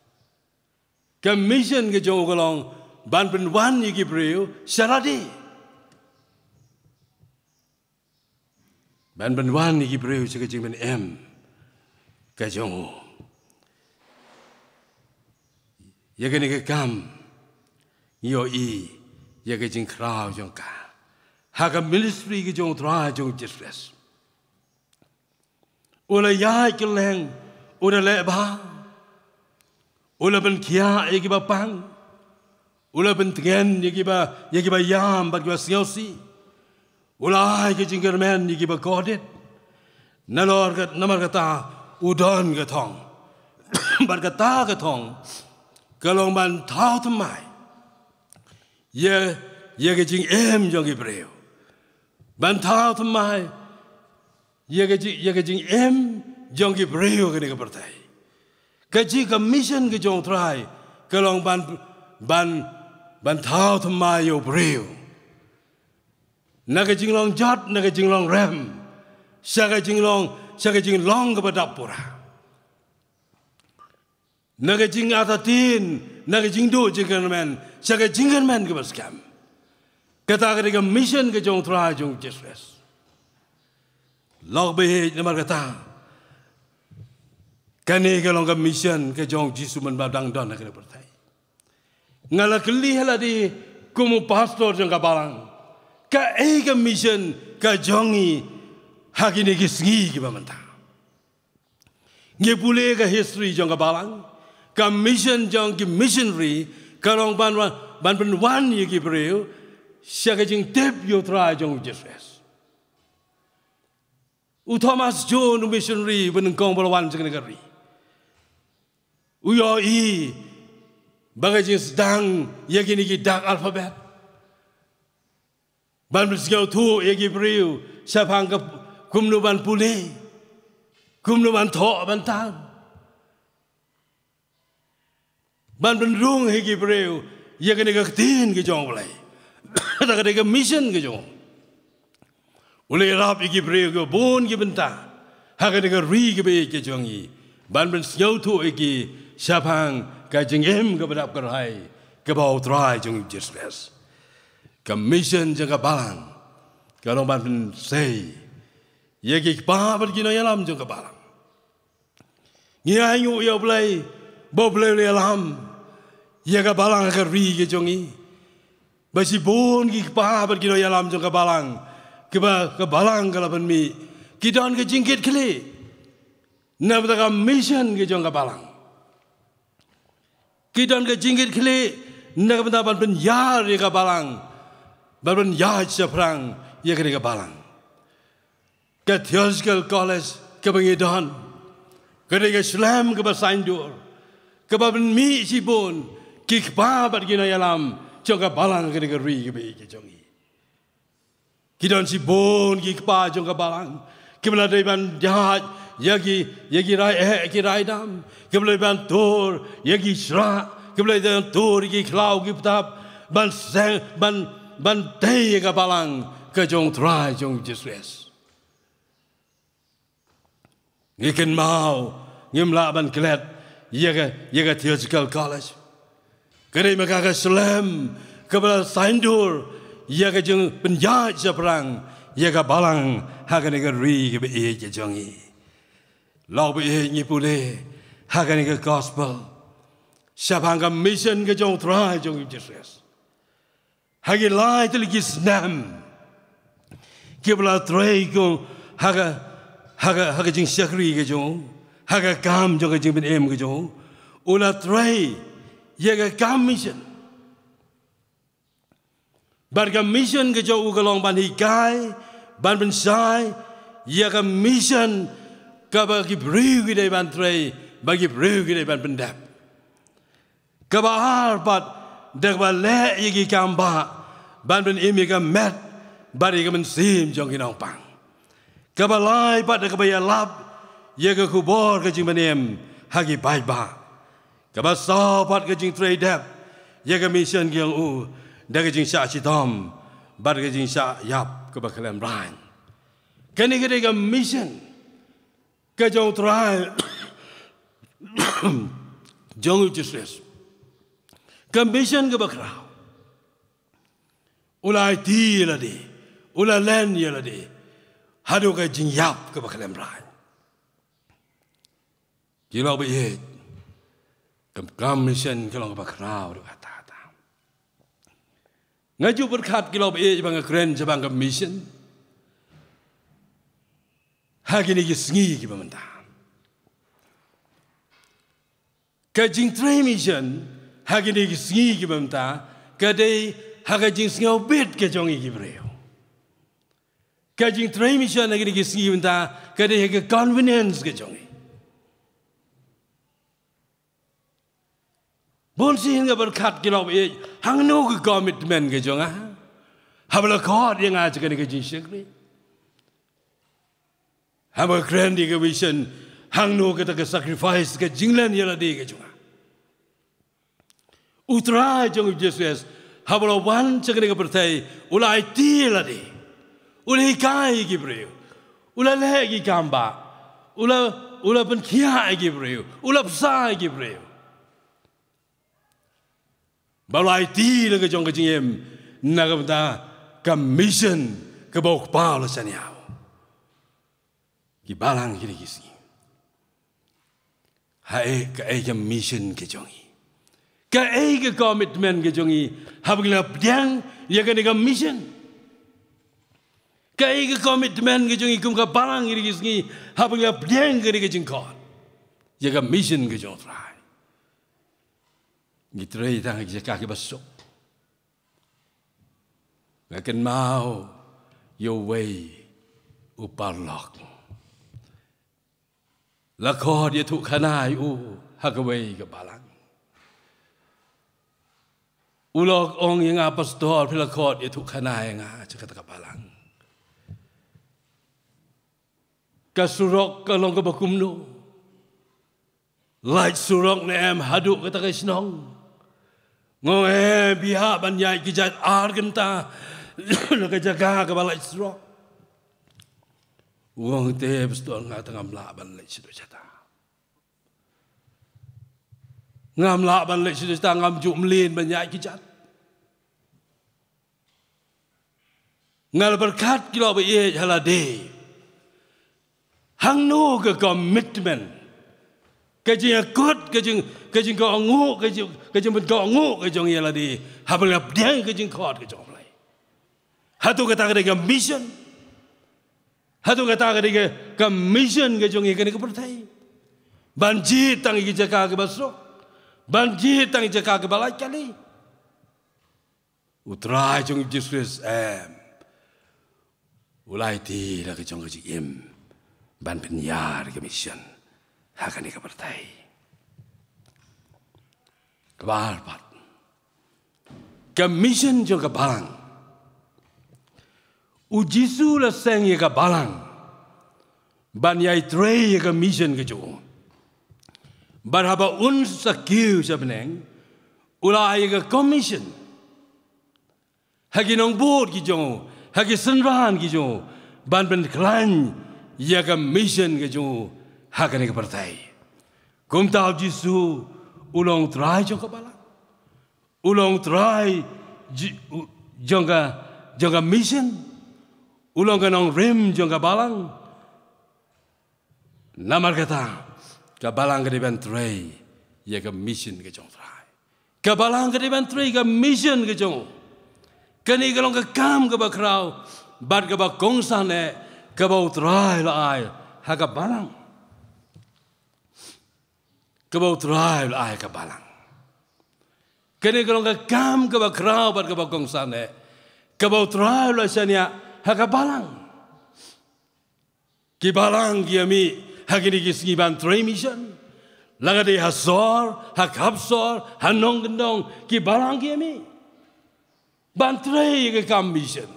Ka mission ka jong u ka long ban pynwan ïa ki briew sha lade. Ban pynwan ïa ki briew sha ka jingpynim ka jong u. Ïa kane ka kam ngi ïohi ïa ka jingkhraw jong ka ha ka ministry ka jong U Trai jong U Jisu Khrist. U la ïaid kylleng, u la leh bha, u la pynkhiah ïa kiba pang, u la pyntngen ïa kiba, ïa kiba ïam bad kiba sngewsih, u la ai ka jingkyrmen ïa kiba kordit. Nalor ka, namar kata u don ka thong. Bad kata ka thong ka long ban thaw thymmai ïa, ïa ka jingim jong ki briew. Ban thaw thymmai ïa ka jing, ïa ka jingim jong ki briew kane ka pyrthei. Ka jing ka mission ka jong U Trai ka long ban, ban, ban thaw thymmai ïa u briew. Na ka jinglong jot, na ka jinglong rem, sha ka jinglong, sha ka jinglong kaba dap pura. Na ka jingartatien, na ka jingduh jingkyrmen, sha ka jingkyrmen kaba skhem. Kata ka dei ka mission ka jong U Trai jong U Jisu Khrist. Lok baieit, namar kata kane ka long ka mission ka jong U Jisu mynba u dang don ha kane ka pyrthei. Nga la kylli ha lade kum u pastor jong ka balang, kaei ka mission ka jong ngi ha kine ki sngi kiba mynta? Ngi pule ka history jong ka balang, ka mission jong ki missionary ka long ban, ban, ban pynwan ïa ki briew sha ka jingtip ïa U Trai jong U Jisu Khrist. U Thomas Jones, u missionary ba nyngkong ba la wan sha kane ka ri, u ïohi ba ka jingsdang ïa kine ki dak alphabet ban pynsngewthuh ïa ki briew shaphang ka kumno ban pule, kumno ban thoh ban tan, ban pynrung ha ki briew ïa kane ka ktien ka jong U Blei. Kata ka dei ka mission ka jong u. U la ïarap ïa ki briew kiba bun ki bynta ha kane ka ri kaba ïeit ka jong ngi, ban pynsngewthuh ïa ki shaphang ka jingim kaba dap kyrhai kaba U Trai jong ngi U Jisu Khrist. Ka mission jong ka balang ka long ban pynsei ïa ki kpa bad ki nongïalam jong ka balang. Ngi ainguh ïa U Blei ba U Blei u la ïalam ïa ka balang ha ka ri ka jong ngi, ba shibun ki kpa bad ki nongïalam jong ka balang, kiba ka balang ka la pynmih, ki don ka jingkitkhlieh na bynta ka mission ka jong ka balang. Ki don ka jingkitkhlieh na ka bynta ban pynïar ïa ka balang, ban pynïaid shaphrang ïa kane ka balang. Ka Theological College kaba ngi don ka dei ka shlem kaba saiñdur, kaba pynmih shibun ki kpa bad ki nongïalam jong ka balang ha kane ka ri kaba ïeit ka jong ngi. Ki don shibun ki kpa jong ka balang kiba la dei ban ïaid ïa ki, ïa ki rai eh, ki rai dam, kiba la dei ban tur ïa ki shrah, kiba la dei ban tur ïa ki khlaw ki btap, ban seng, ban, ban tei ïa ka balang ka jong U Trai jong U Jisu Khrist. Ngi kynmaw ngim lah ban klet ïa ka, ïa ka Theological College. Ka dei ma ka ka shlem kaba la saiñdur ïa ka jingpynïaid shaphrang ïa ka balang ha kane ka ri kaba ïeit ka jong ngi. Lok baieit, ngi pule ha kane ka gospel shaphang ka mission ka jong U Trai jong ngi U Jisu Khrist. Ha ki lai tylli ki snem kiba la trei ko ha ka, ha ka, ha ka jingshakri ka jong u, ha ka kam jong ka jingpynim ka jong u, u la trei ïa ka kam mission. Bad ka mission ka jong u ka long ban hikai, ban pynshai ïa ka mission kaba ki briew ki dei ban trei, ba ki briew ki dei ban pyndep. Kaba ar pat da kaba leh ïa ki kam bah ban pynim ïa ka met bad ïa ka mynsiem jong ki nongpang. Kaba lai pat da kaba ïalap ïa ka khubor ka jingpynim ha ki paidbah. Kaba saw pat ka jingtrei dep ïa ka mission ka jong u da ka jingshah shitom bad ka jingshah ïap kaba khlem raiñ. Kane ka dei ka mission ka jong U Trai jong U Jisu Khrist. Ka mission kaba khraw. U la aiti ïa lade, u la len ïa lade haduh ka jingïap kaba khlem raiñ. Ki lok ba ïeit, ka mission ka long kaba khraw ruh kata kata. Nga ju pyrkhat ki lok ba ïeit ba nga kren shaphang ka mission ha kine ki sngi kiba mynta. Ka jingtrei mission ha kine ki sngi kiba mynta ka dei ha ka jingsngewbit ka jong ngi ki briew. Ka jingtrei mission ha kine ki sngi kiba mynta ka dei ha ka convenience ka jong ngi. Bun sien nga pyrkhat ki lok ba ïeit, hangno ka commitment ka jong nga haba la khot ïa nga sha kane ka jingshakri. Haba kren ïa ka mission, hangno kata ka sacrifice, ka jinglen ïa lade ka jong nga. U Trai jong U Jisu Khrist haba la wan sha kane ka pyrthei, u la aiti ïa lade, u la hikai ïa ki briew, u la leh ïa ki kam bah, u la, u la pynkhiah ïa ki briew, u la bsa ïa ki briew. Ba la aiti la ka jong ka jingim na ka bynta ka mission kaba u Kpa u la shaniah. Ki balang kine ki sngi, haei kaei ka mission ka jong ngi? Kaei ka commitment ka jong ngi haba ngi la pdiang ïa kane ka mission? Kaei ka commitment ka jong ngi kum ka balang kine ki sngi haba ngi la pdiang kane ka jingkhot ïa ka mission ka jong U Trai? Ngi trei tang ha ki jaka kiba suk. Nga kynmaw ïa uwei u paralok. La khot ïathuhkhana ïa u ha kawei ka balang. U la ong ïa nga, "Pastor, phi la khot ïathuhkhana ïa nga sha kata ka balang. Ka surok ka long kaba kumno? Light surok ne em haduh kata ka shnong?" Nga ong, "Em, phi hap ban ïaid ki jait ar kynta na ka jaka kaba light surok." U ong, "Te pastor, nga te ngam lah ban leit shaduh shata. Ngam lah ban leit shaduh shata, ngam ju mlien ban ïaid ki jait." Nga la pyrkhat ki lok ba ïeit ha lade. Hangno ka commitment, ka jingïakut, ka jing, ka jingkohnguh, ka jing, ka jingpynkohnguh ka jong ngi ïa lade haba ngi la pdiang ka jingkhot ka jong U Blei? Hato kata ka dei ka mission? Hato kata ka dei ka, ka mission ka jong ngi ha kane ka pyrthei? Ban jied tang ïa ki jaka kiba suk, ban jied tang ïa ki jaka kiba lait kali? U Trai jong ngi Jisu Khrist, em, u la aiti la ka jong ka jingim ban pynïar ka mission ha kane ka pyrthei. Kaba ar pat, ka mission jong ka balang. U Jisu u la seng ïa ka balang ban ïai trei ïa ka mission ka jong u. Bad haba un sa kiew sha bneng, u la ai ïa ka commission ha ki nongbud ki jong u, ha ki synran ki jong u, ban pynkhlaiñ ïa ka mission ka jong u ha kane ka pyrthei. Kumta u Jisu u long Trai jong ka balang. U long Trai ji-, u-, jong ka, jong ka mission. U long ka nongrim jong ka balang. Namar kata, ka balang ka dei ban trei ïa ka mission ka jong U Trai. Ka balang ka dei ban trei ka mission ka jong u. Kane ka long ka kam kaba khraw bad kaba kongsan eh kaba U Trai u la ai ha ka balang. Kaba U Trai u la ai ha ka balang. Kane ka long ka kam kaba khraw bad kaba kongsan eh kaba U Trai u la shaniah ha ka balang. Ki balang ki ïa mih ha kine ki sngi ban trei mission. La ka dei ha sor, ha khap sor, ha nongkyndong, ki balang ki ïa mih ban trei ïa ka kam mission.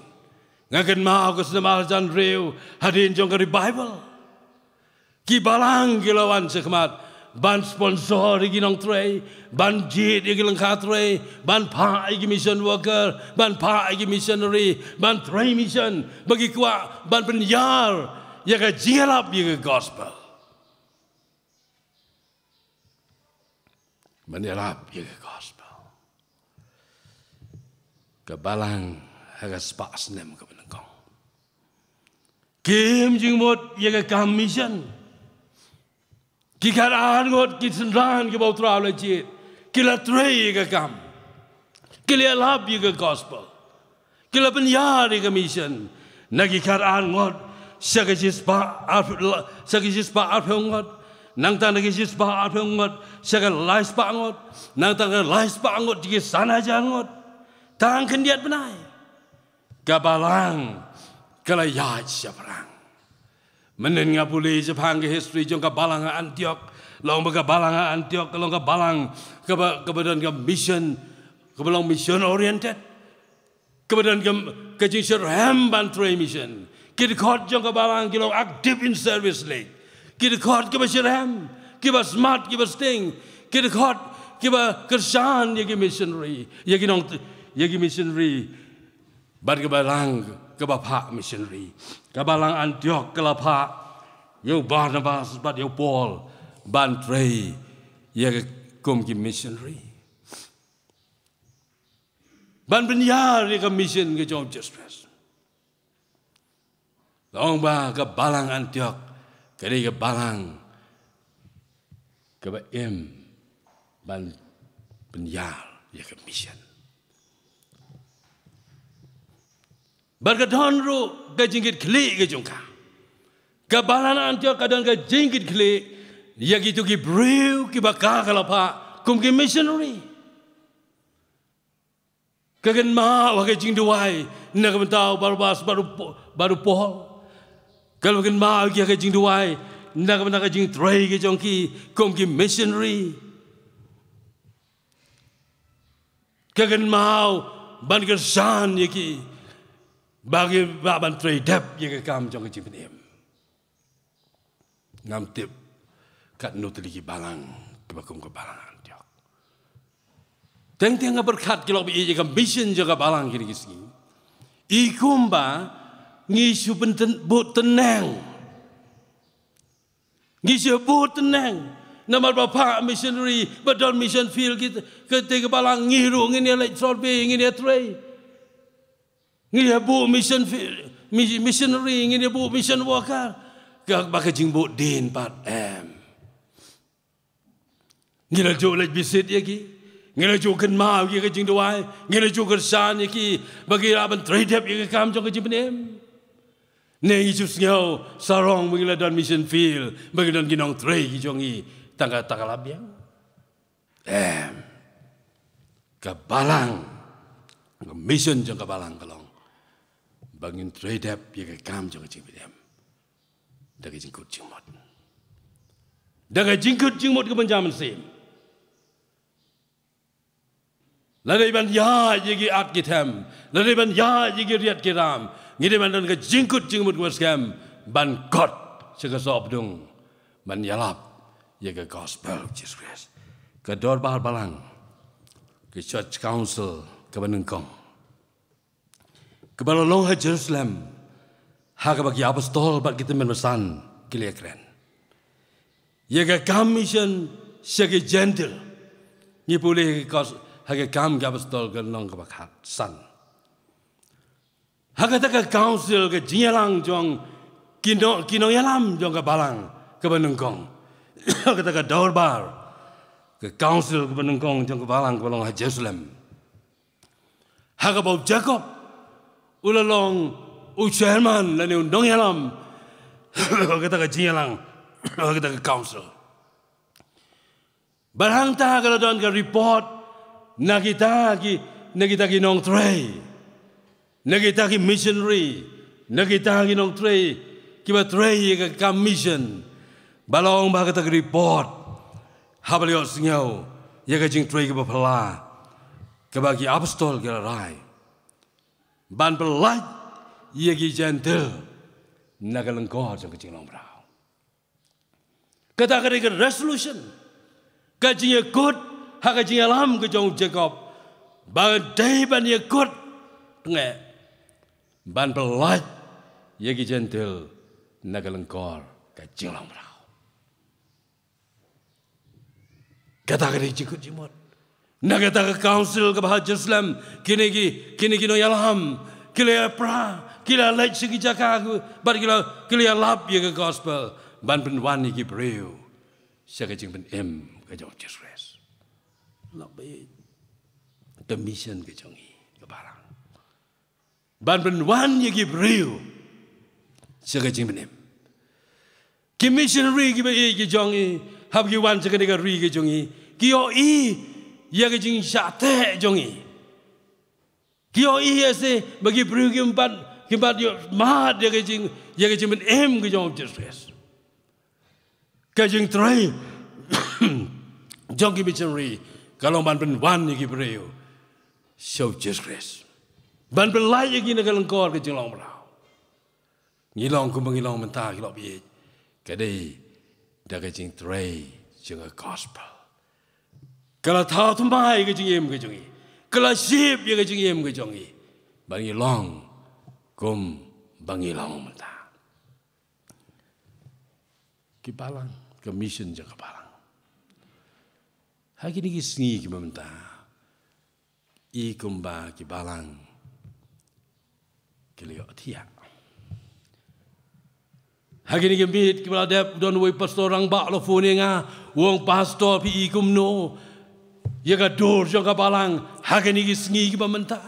Nga kynmaw ka snem ar hajar hynriew hadien jong ka revival, ki balang ki la wan shakhmat ban sponsor ïa ki nongtrei, ban jied ïa ki lyngkha trei, ban phah ïa ki mission worker, ban phah ïa ki missionary, ban trei mission, ba ki kwah ban pynïar ïa ka jingïalap ïa ka gospel. Ban ïalap ïa ka gospel. Ka balang ha ka spah snem kaba nyngkong kim jingmut ïa ka kam mission. Ki khatar ngut ki synran kiba U Trai u la jied, ki la trei ïa ka kam, ki la ïalap ïa ka gospel, ki la pynïar ïa ka mission. Na ki khatar ngut sha ka shispah arphew, sha ka shispah arphew ngut, nangta na ka shispah arphew ngut sha ka laispah ngut, nangta na ka laispah ngut sha ki san hajar ngut. Tang khyndiat bnai ka balang ka la ïaid shaphrang. Mynhynnin nga pule shaphang ka history jong ka balang ha Antiok, long ba ka balang ha Antiok ka long ka balang kaba, kaba don ka mission, kaba long mission oriented, kaba don ka, ka jingshitrhem ban trei mission. Ki dkhot jong ka balang ki long active in service, leh ki dkhot kiba shitrhem, kiba smat, kiba sting, ki dkhot kiba kyrshan ïa ki missionary, ïa ki nong, ïa ki missionary. Bad ka balang kaba phah missionary, ka balang Antiok ka la phah ïa u Barnabas bad ïa u Paul ban trei ïa ka kum ki missionary, ban pynïar ïa ka mission ka jong Jesus Christ. Long ba ka balang Antiok ka dei ka balang kaba im ban pynïar ïa ka mission. Bad ka don ruh ka jingkitkhlieh ka jong ka. Ka balang Antiok ka don ka jingkitkhlieh ïa kito ki briew kiba ka, ka la phah kum ki missionary. Ka kynmaw ha ka jingduwai na ka bynta u Barnabas bad u Po-, bad u Paul. Ka la kynmaw ha ka jingduwai na ka bynta ka jingtrei ka jong ki kum ki missionary. Ka kynmaw ban kyrshan ïa ki ba ki, ba ban trei dep ïa ka kam jong ka jingpynim. Ngam tip katno tylli ki balang kiba kum ka balang Antiok. Teng teng nga pyrkhat ki lok ba ïa ka mission jong ka balang kine ki sngi. I kumba ngi shu pynbud tynneng. Ngi shu bud tynneng. Namar ba phah missionary, ba don mission field, kita ka balang, ngi ruh ngin ïa leit survey, ngin ïa trei. Ngi ïa buh mission fi-, mi-, missionary, ngi ïa buh mission worker. Ka, ba ka jingbuh dien pat em. Ngi la ju leit visit ïa ki. Ngi la ju kynmaw ïa ka jingduwai. Ngi la ju kyrshan ïa ki ba ki lah ban trei dep ïa ka kam jong ka jingpynim. Ne ngi ju sngew sarong ba ngi la don mission field, ba ngi don ki nongtrei ki jong ngi tang ka, tang ka la biang. Em. Ka balang, ka mission jong ka balang ka long ba ngin trei dep ïa ka kam jong ka jingpynim da ka jingkut jingmut. Da ka jingkut jingmut ka ban jam mynsiem. Lada ban ïaid ïa ki at ki them, lada ban ïaid ïa ki riat ki ram, ngi dei ban don ka jingkut jingmut kaba skhem ban kot sha ka sohbdung ban ïalap ïa ka gospel Jesus Christ. Ka dorbar balang, ka church council kaba nyngkong, kaba la long ha Jerusalem, ha kaba ki apostol bad ki tymmen basan ki la ïakren ïa ka kam mission sha ki Jentil. Ngi pule ha ka kos-, ha ka Kam ki Apostol ka lynnong kaba khatsan. Ha kata ka council, ka jingïalang jong ki nong, ki nongïalam jong ka balang kaba nyngkong. Ha kata ka dorbar, ka council kaba nyngkong jong ka balang kaba long ha Jerusalem. Ha kaba u Jacob u la long u chairman lane u nongïalam ha kata ka jingïalang, ha kata ka council. Bad hangta ka la don ka report na kita ki, na kita ki nongtrei, na kita ki missionary, na kita ki nongtrei kiba trei ïa ka kam mission. Ba long ba kata ka report, haba la ïohsngew ïa ka jingtrei kaba phylla kaba ki apostol ki la rai ban pyllait ïa ki Jentil na ka lyngkor jong ka jinglong mraw. Kata ka dei ka resolution, ka jingïakut ha ka jingïalam ka jong u Jakob, ba dei ban ïakut tnge ban pyllait ïa ki Jentil na ka lyngkor ka jinglong mraw. Kata ka dei jingkut jingmut. Na kata ka council kaba ha Jerusalem, kine ki, kine ki nongïalam ki la ïapra, ki la leit sha ki jaka, bad ki la, ki la ïalap ïa ka gospel ban pynwan ïa ki briew sha ka jingpynim ka jong Jisu Khrist. Lok ba ïeit, ka mission ka jong ngi ka balang ban pynwan ïa ki briew sha ka jingpynim. Ki missionary kiba ïeit ki jong ngi, haba ki wan sha kane ka ri ka jong ngi, ki ïohi ïa ka jingshah teh jong ngi. Ki ïohi ïa se ba ki briew kim pat, kim pat ïoh mad ïa ka jing, ïa ka jingpynim ka jong u Jisu Khrist. Ka jingtrei jong ki missionary ka long ban pynwan ïa ki briew sha u Jisu Khrist, ban pynlait ïa ki na ka lyngkor ka jinglong mraw. Ngi long kumba ngi long mynta, ki lok ba ïeit, ka dei da ka jingtrei jong ka gospel. Ka la thaw thymmai ïa ka jingim ka jong ngi, ka la ship ïa ka jingim ka jong ngi, ba ngi long kumba ngi long mynta. Ki balang, ka mission jong ka balang. Ha kine ki sngi kiba mynta, i kumba ki balang ki la ïohthiah. Ha kine ki miet kiba la dep, don uwei pastor rangbah la phone ïa nga, u ong, "Pastor, phi i kumno ïa ka dur jong ka balang ha kine ki sngi kiba mynta?"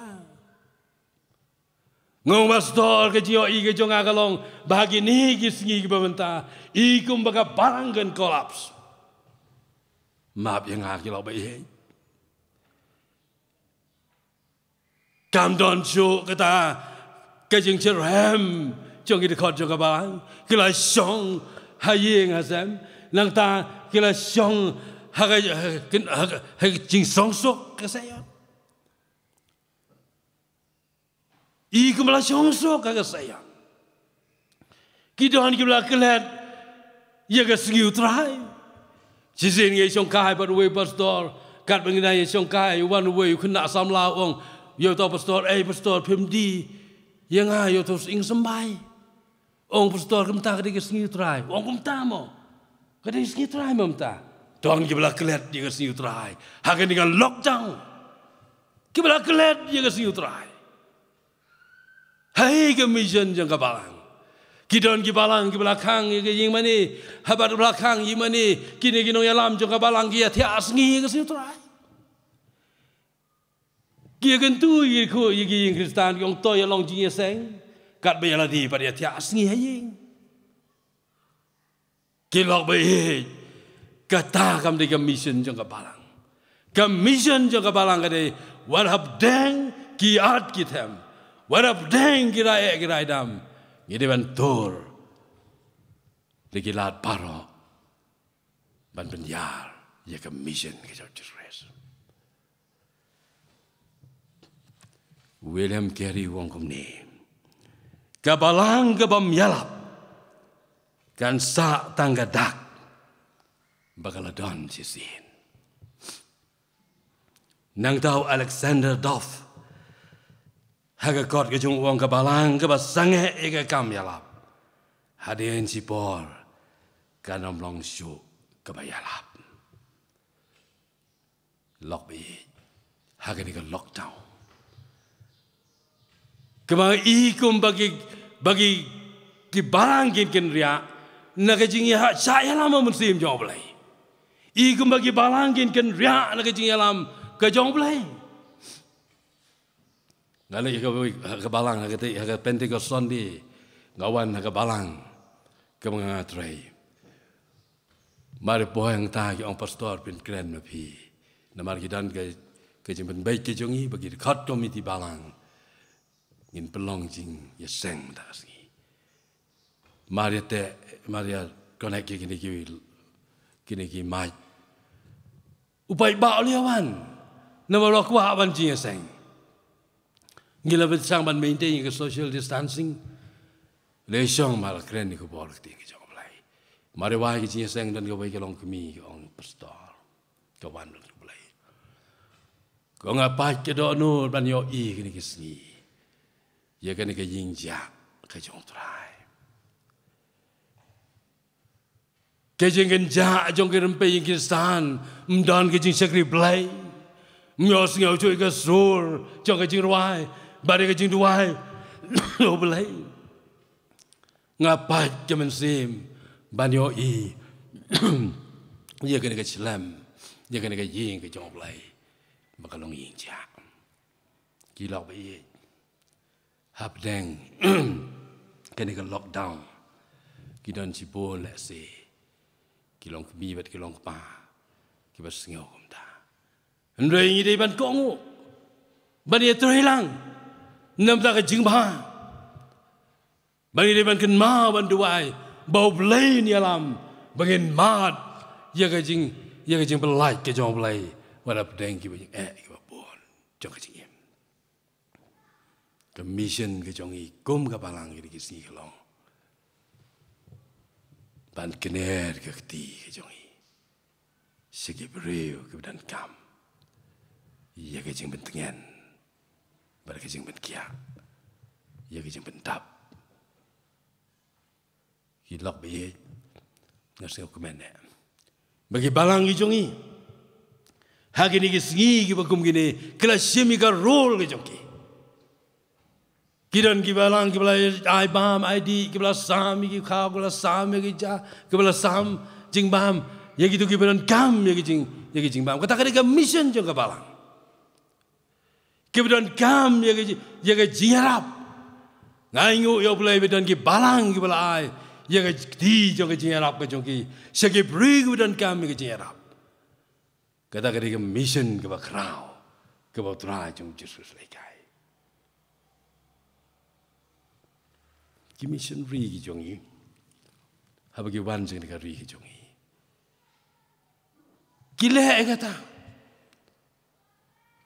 Nga ong, "Pastor, ka jingïohi ka jong nga ka long ba ha kine ki sngi kiba mynta, i kumba ka balang kan collapse." Map ïa nga, ki lok ba ïeit. Kam don shuh kata ka jingshitrhem jong ki dkhot jong ka balang. Ki la shong ha ïing ha sem, nangta ki la shong ha ka, ha ka, ha ka jingshongsuk ka Sion. I kumba la shongsuk ha ka Sion. Ki don kiba la klet ïa ka sngi U Trai. Shisien ngi ïashongkai bad uwei u pastor, katba ngi dang ïashongkai, wan uwei u khynnah samla, u ong ïa uta u pastor, "Ei pastor, phim die ïa nga ïa uta u sying symbai?" U ong, "Pastor, kumta ka dei ka sngi U Trai." U ong, "Kumta mo? Ka dei ka sngi U Trai mo mynta?" Don kiba la klet ïa ka sngi U Trai ha kane ka lockdown. Kiba la klet ïa ka sngi U Trai ha ka mission jong ka balang. Ki don ki balang kiba la khang ïa ka ïing mane, haba la khang ïing mane, kine ki nongïalam jong ka balang ki ïathiah sngi ïa ka sngi U Trai. Ki ïakyntu ïa ki, ïa ki ïing Khristan, ki ong, "To ïa long jingïaseng katba ïa lade pat ïathiah sngi ha ïing." Ki lok ba ïeit, kata kam dei ka mission jong ka balang. Ka mission jong ka balang ka dei, wat hapdeng ki at ki them, wat hapdeng ki raeh ki raidam, ngi dei ban tur da ki lad baroh ban pynïar ïa ka mission ka jong Jisu Khrist. William Carey u ong kumne, "Ka balang kabym ïalap kan sah tang ka dak ba ka la don shisien." Nangta u Alexander Duff ha ka kot ka jong u ong, "Ka balang kaba sangeh ïa ka kam ïalap, hadien shipor kan ym long shuh kaba ïalap." Lok ba ïeit, ha kane ka lockdown, kaba i kumba ki, ba ki, ki balang kin kynriah na ka jingïashah ïalam ha u Mynsiem jong U Blei. I kumba ki balang kin kynriah na ka jingïalam ka jong U Blei. Nga leit ha ka, ha ka balang, ha ka, ha ka Pentecost Sunday, nga wan ha ka balang kaba nga trei. Mar ïa poi hangta ki ong, "Pastor, pynkren ma phi." Namar ki don ka, ka jingpynbeit ka jong ngi ba ki dkhot komiti balang ngin pynlong jingïaseng mynta ka sngi. Mar ïa te, mar ïa connect ïa kine ki, kine ki mic, u paidbah u la ïa wan namar u la kwah ban jingïaseng. Ngi la pynshang ban maintain ïa ka social distancing. La shong, mar la kren ïa ka bor ka ktien ka jong U Blei. Mar ïa wai ka jingïaseng don kawei ka longkmie ka ong, Pastor, ka wan don ka Blei. Ka ong nga pait ka dohnud ban ïohi kane ka sngi ïa kane ka ïing jah ka jong U Trai. Ka jingkynjah jong ki rympei ïing Khristan ym don ka jingshakri Blei. Ym ïohsngew shuh ïa ka sur jong ka jingrwai bad ïa ka jingduwai ïa U Blei. Nga pait ka mynsiem ban ïohi ïa kane ka shlem, ïa kane ka ïing ka jong U Blei ba ka long ïing jah. Ki lok ba ïeit, hapdeng kane ka lockdown ki don shibun lehse ki longkmie bad ki longkpa kiba sngew kumta. Hynrei ngi dei ban kohnguh, ban ïatrei lang na ka bynta ka jingbha, ba ngi dei ban kynmaw ban duwai ba U Blei un ïalam ba ngin mad ïa ka jing, ïa ka jingpyllait ka jong U Blei wat hapdeng kiba jingeh kiba bun jong ka jingim. Ka mission ka jong ngi kum ka balang kine ki sngi ka long ban kner ka kti ka jong ngi sha ki briew kiba donkam ïa ka jingpyntngen bad ka jingpynkhiah, ïa ka jingpyndap. Ki lok ba ïeit, nga sngewkmen eh ba ki balang ki jong ngi ha kine ki sngi kiba kum kine ki la shim ïa ka role ka jong ki. Ki don ki balang kiba la ai bam ai dih, kiba la sam ïa ki khaw, kiba la sam ïa ki ja, kiba la sam jingbam ïa kito kiba donkam ïa ki jing, ïa ki jingbam. Kata ka dei ka mission jong ka balang. Kiba donkam ïa ka ji-, ïa ka jingïarap. Nga ainguh ïa U Blei ba don ki balang kiba la ai ïa ka kti jong ka jingïarap ka jong ki sha ki briew kiba donkam ïa ka jingïarap. Kata ka dei ka mission kaba khraw kaba U Trai jong U Jisu Khrist u la hikai. Ki missionary ki jong ngi haba ki wan sha kane ka ri ka jong ngi, ki leh ïa kata.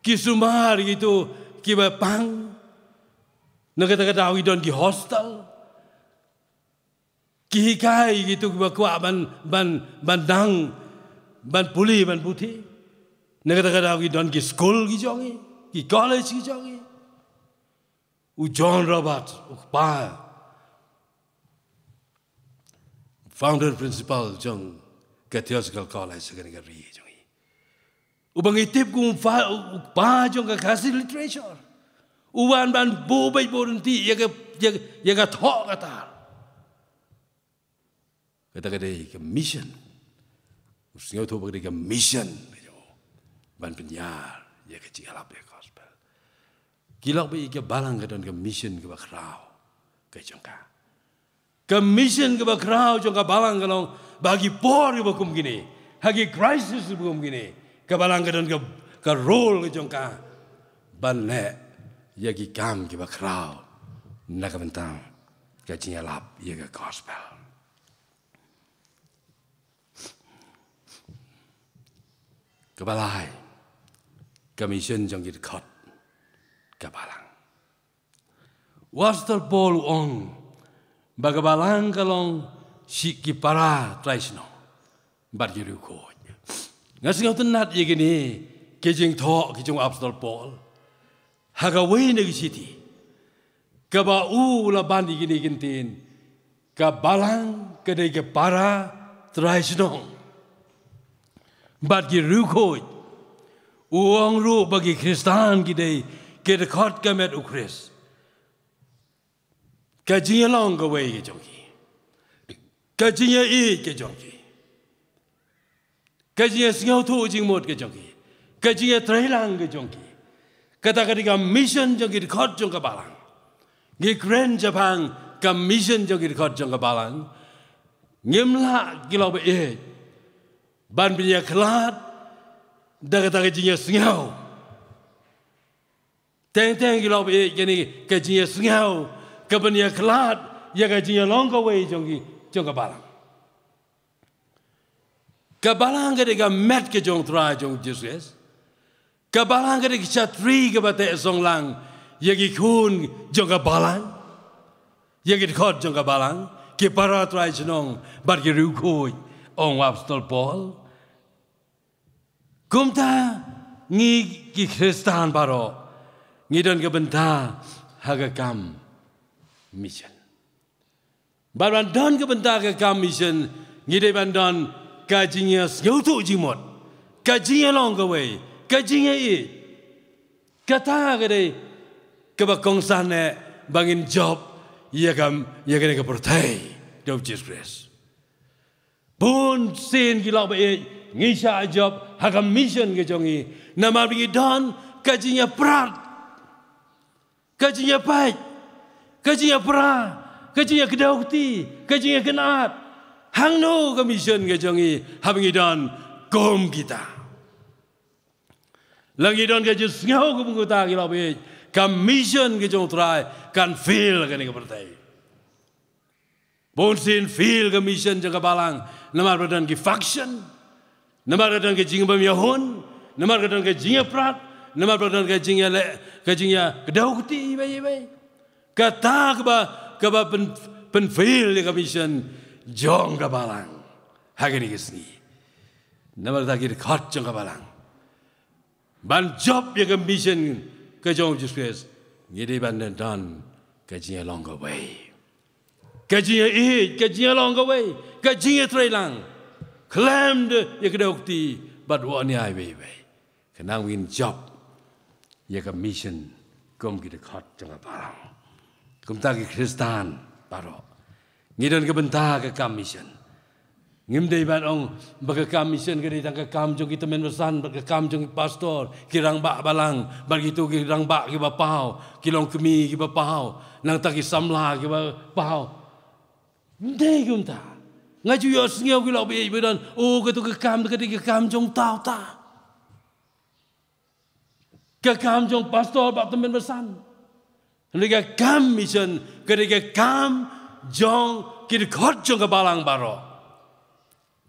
Ki sumar ïa kito kiba pang. Na kata ka daw ki don ki hostel. Ki hikai ïa kito kiba kwah ban, ban, ban nang, ban pule, ban puthi. Na kata ka daw ki don ki skul ki jong ngi, ki college ki jong ngi. U John Roberts, u kpa, founder principal jong ka Theological College ha kane ka ri jong ngi, uba ngi tip kum u kpa, u kpa jong ka Khasi literature, u wan ban buh beit buh ryntih ïa ka, ïa, ïa ka thoh ka tar. Kata ka dei ka mission. U sngewthuh ba ka dei ka mission ban pynïar ïa ka jingïalap ïa ka gospel. Ki lok ba ïeit, ka balang ka don ka mission kaba khraw ka jong ka. Ka mission kaba khraw jong ka balang ka long ba ha ki por kiba kum kine, ha ki crisis kiba kum kine, ka balang ka don ka, ka role ka jong ka ban leh ïa ki kam kiba khraw na ka bynta ka jingïalap ïa ka gospel. Kaba lai, ka mission jong ki dkhot ka balang. U Apostol Paul u ong ba ka balang ka long shi ki para trai shnong bad ki riewkhuid. Nga sngewtynnat ïa kine ki jingthoh ki jong u Apostol Paul ha kawei na ki shithi kaba u la ban ïa kine ki ktien, ka balang ka dei ka para trai shnong bad ki riewkhuid. U ong ruh ba ki Khristan ki dei ki dkhot ka met u Khrist. Ka jingïalong kawei ka jong ki, ka jingïaieit ka jong ki, ka jingïasngewthuh jingmut ka jong ki, ka jingïatreilang ka jong ki, kata ka dei ka mission jong ki dkhot jong ka balang. Ngi kren shaphang ka mission jong ki dkhot jong ka balang, ngim lah, ki lok ba ïeit, ban pynïakhlad da kata ka jingïasngew. Teng teng ki lok ba ïeit, kane ka jingïasngew ka pynïakhlad ïa ka jingïalong kawei jong ki, jong ka balang. Ka balang ka dei ka met ka jong u Trai jong u Jisu Khrist. Ka balang ka dei ka shatri kaba teh song lang ïa ki khun jong ka balang, ïa ki dkhot jong ka balang. ki para trai shnong bad ki riewkhuid, ong u Apostol Paul. Kumta ngi ki Khristan baroh ngi don ka bynta ha ka kam mission. Bad ban don ka bynta ka kam mission, ngi dei ban don ka jingïasngewthuh jingmut, ka jingïalong kawei, ka jingïaieit. Kata ka dei kaba kongsan eh ba ngin jop ïa ka, ïa kane ka pyrthei da u Jisu Khrist. Bun sien ki lok ba ïeit ngi shah jop ha ka mission ka jong ngi, namar ba ngi don ka jingïapyrkhat, ka jingïapait, ka jingïapra, ka jingïakdew kti, ka jingïakynad. Hangno ka mission ka jong ngi haba ngi don kum kita? Lada ngi don ka jingsngew kum kita ki lok ba ïeit, ka mission ka jong u Trai kan fail ha kane ka pyrthei. Bun sien fail ka mission jong ka balang namar ba don ki faction, namar ba don ka jingbym ïahun, namar ba don ka jingïapyrkhat, namar ba don ka jingïaleh, ka jingïakdew kti iwei ïa iwei. Kata kaba, kaba pyn, pynfail ïa ka mission jong ka balang ha kane ka sngi. Namar kata ki dkhot jong ka balang ban jop ïa ka mission ka jong u Jisu Khrist, ngi dei ban don ka jingïalong kawei, ka jingïaieit, ka jingïalong kawei, ka jingïatreilang. Khlem da ïakdew kti bad u wan ïa iwei ïa iwei, khnang ba ngin jop ïa ka mission kum ki dkhot jong ka balang. Kumta ki Khristan baroh ngi don ka bynta ka kam mission. Ngim dei ban ong ba ka kam mission ka dei tang ka kam jong ki tymmen basan bad ka kam jong ki pastor, ki rangbah balang bad kito ki rangbah kiba paw, ki longkmie kiba paw, nangta ki samla kiba paw. Ym dei kumta. Nga ju ïohsngew ki lok ba ïeit ba don, oh, kato ka kam ka dei ka kam jong uta uta. Ka kam jong pastor bad tymmen basan. Hynrei ka kam mission ka dei ka kam jong ki dkhot jong ka balang baroh.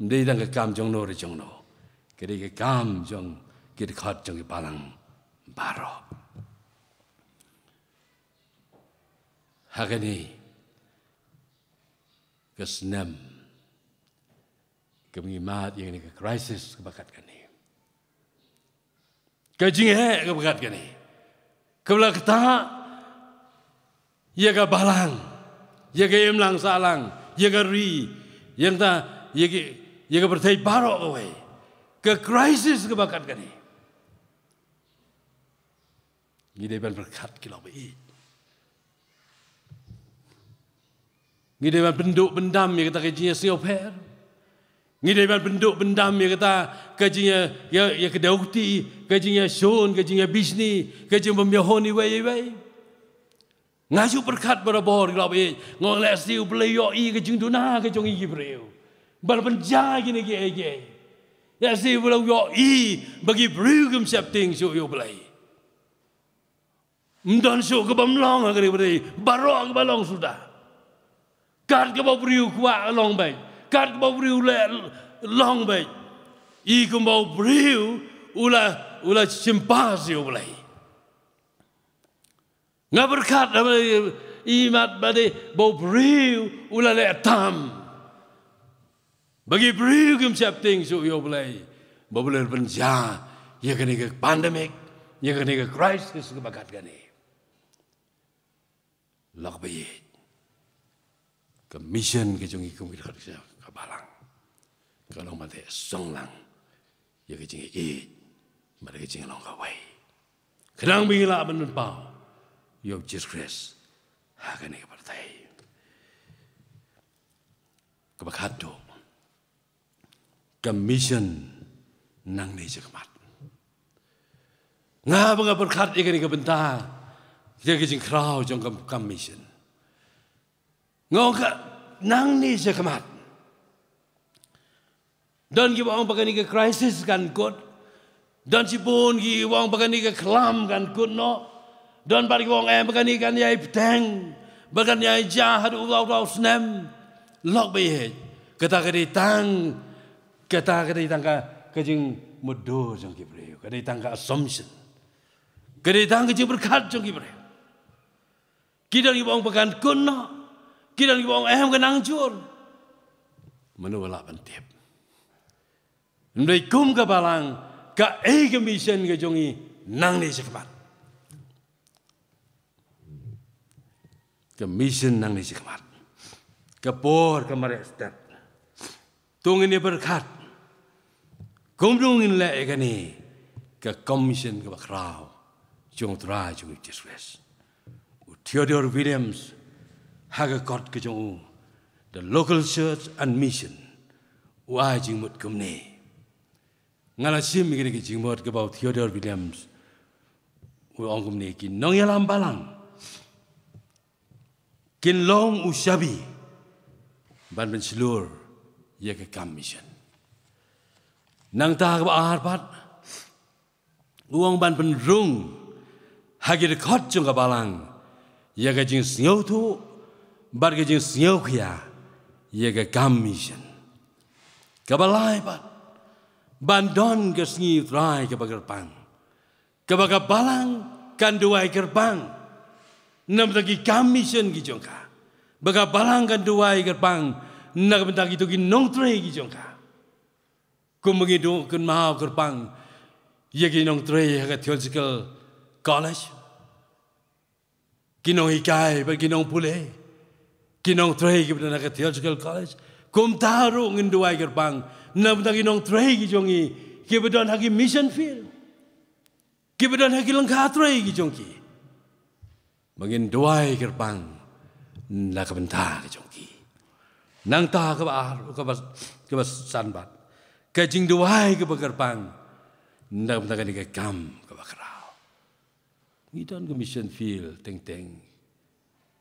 Ym dei tang ka kam jong no re jong no, ka dei ka kam jong ki dkhot jong ka balang baroh. Ha kane ka snem kaba ngi mad ïa kane ka crisis kaba kat kane, ka jingheh kaba kat kane, kaba la ktah ïa ka balang, ïa ka imlang sahlang, ïa ka ri, ïa ka, ïa ka, ïa ka pyrthei baroh kawei, ka crisis kaba kat kane. Ngi dei ban pyrkhat ki lok ba ïeit. Ngi dei ban pynduh pyndam ïa kata ka jingïasngewpher. Ngi dei ban pynduh pyndam ïa kata ka jingïa, ïa, ïakdew kti, ka jingïashun, ka jingïabishni, ka jingbym ïahun iwei ïa iwei. Nga ju pyrkhat barabor ki lok ba ïeit, nga ong lehse U Blei u ïohi ka jingduna ka jong ngi ki briew ba la pynjah kine kiei kiei. Lehse U Blei u ïohi ba ki briew kim sheptieng shuh ïa U Blei. Ym don shuh kaba ym long ha kane ka pyrthei, baroh kiba long suda. Kat kaba u briew u kwah long beit, kat kaba u briew u leh long beit, i kumba u briew u la, u la shim pass ïa U Blei. Nga pyrkhat haba i mat ba dei ba u briew u la leh tam, ba ki briew kim sheptieng shuh ïa U Blei, ba U Blei u la pynjah ïa kane ka pandemic, ïa kane ka crisis kaba kat kane. Lok ba ïeit, ka mission ka jong ngi kum ki dkhot ka balang ka long ban ïashong lang ïa ka jingïaieit bad ka jinglong kawei, khnang ba ngin lah ban pynpaw ïa U Jisu Khrist ha kane ka pyrthei. Kaba khatduh, ka mission nangne shakhmat. Nga ba nga pyrkhat ïa kane ka bynta, ïa ka jingkhraw jong ka, ka mission, nga ong ka nangne shakhmat. Don kiba ong ba kane ka crisis kan kut. Don shibun kiba ong ba kane ka khlam kan kut noh. Don pat kiba ong em ba kane kan ïai bteng, ba kan ïai jia haduh u law u snem. Lok ba ïeit, kata ka dei tang, kata ka dei tang ka, ka jingmutdur jong ki briew, ka dei tang ka assumption, ka dei tang ka jingpyrkhat jong ki briew. Ki don kiba ong ba kan kut noh, Ki don kiba ong em ka nang jur. Mano ba lah ban tip? Hynrei kum ka balang, kaei ka mission ka jong ngi nangne shakhmat? Ka mission nangne shakhmat. Ka por ka mareh stet. To ngin ïa pyrkhat kumno ngin leh ïa kane ka commission kaba khraw jong U Trai jong ngi Jisu Khrist. U Theodore Williams, ha ka kot ka jong u, The Local Church and Mission, u ai jingmut kumne. Nga la shim ïa kane ka jingmut kaba u Theodore Williams u ong kumne: ki nongïalam balang kin long u shabi ban pynshlur ïa ka kam mission. Nangta kaba ar pat, u ong ban pynrung ha ki dkhot jong ka balang ïa ka jingsngewthuh bad ka jingsngewkhia ïa ka kam mission. Kaba lai pat, ban don ka sngi U Trai kaba kyrpang, kaba ka balang kan duwai kyrpang na ka bynta ki kam mission ki jong ka, ba ka balang kan duwai kyrpang na ka bynta kito ki nongtrei ki jong ka. Kumba ngi duh kynmaw kyrpang ïa ki nongtrei ha ka theological college, ki nonghikai bad ki nongpule, ki nongtrei kiba don ha ka theological college. Kumta ruh ngin duwai kyrpang na ka bynta ki nongtrei ki jong ngi kiba don ha ki mission field, kiba don ha ki lyngkha trei ki jong ki, ba ngin duwai kyrpang na ka bynta ka jong ki. Nangta kaba ar, kaba, kaba san pat, ka jingduwai kaba kyrpang na ka bynta kane ka kam kaba khraw. Ngi don ka mission field teng teng,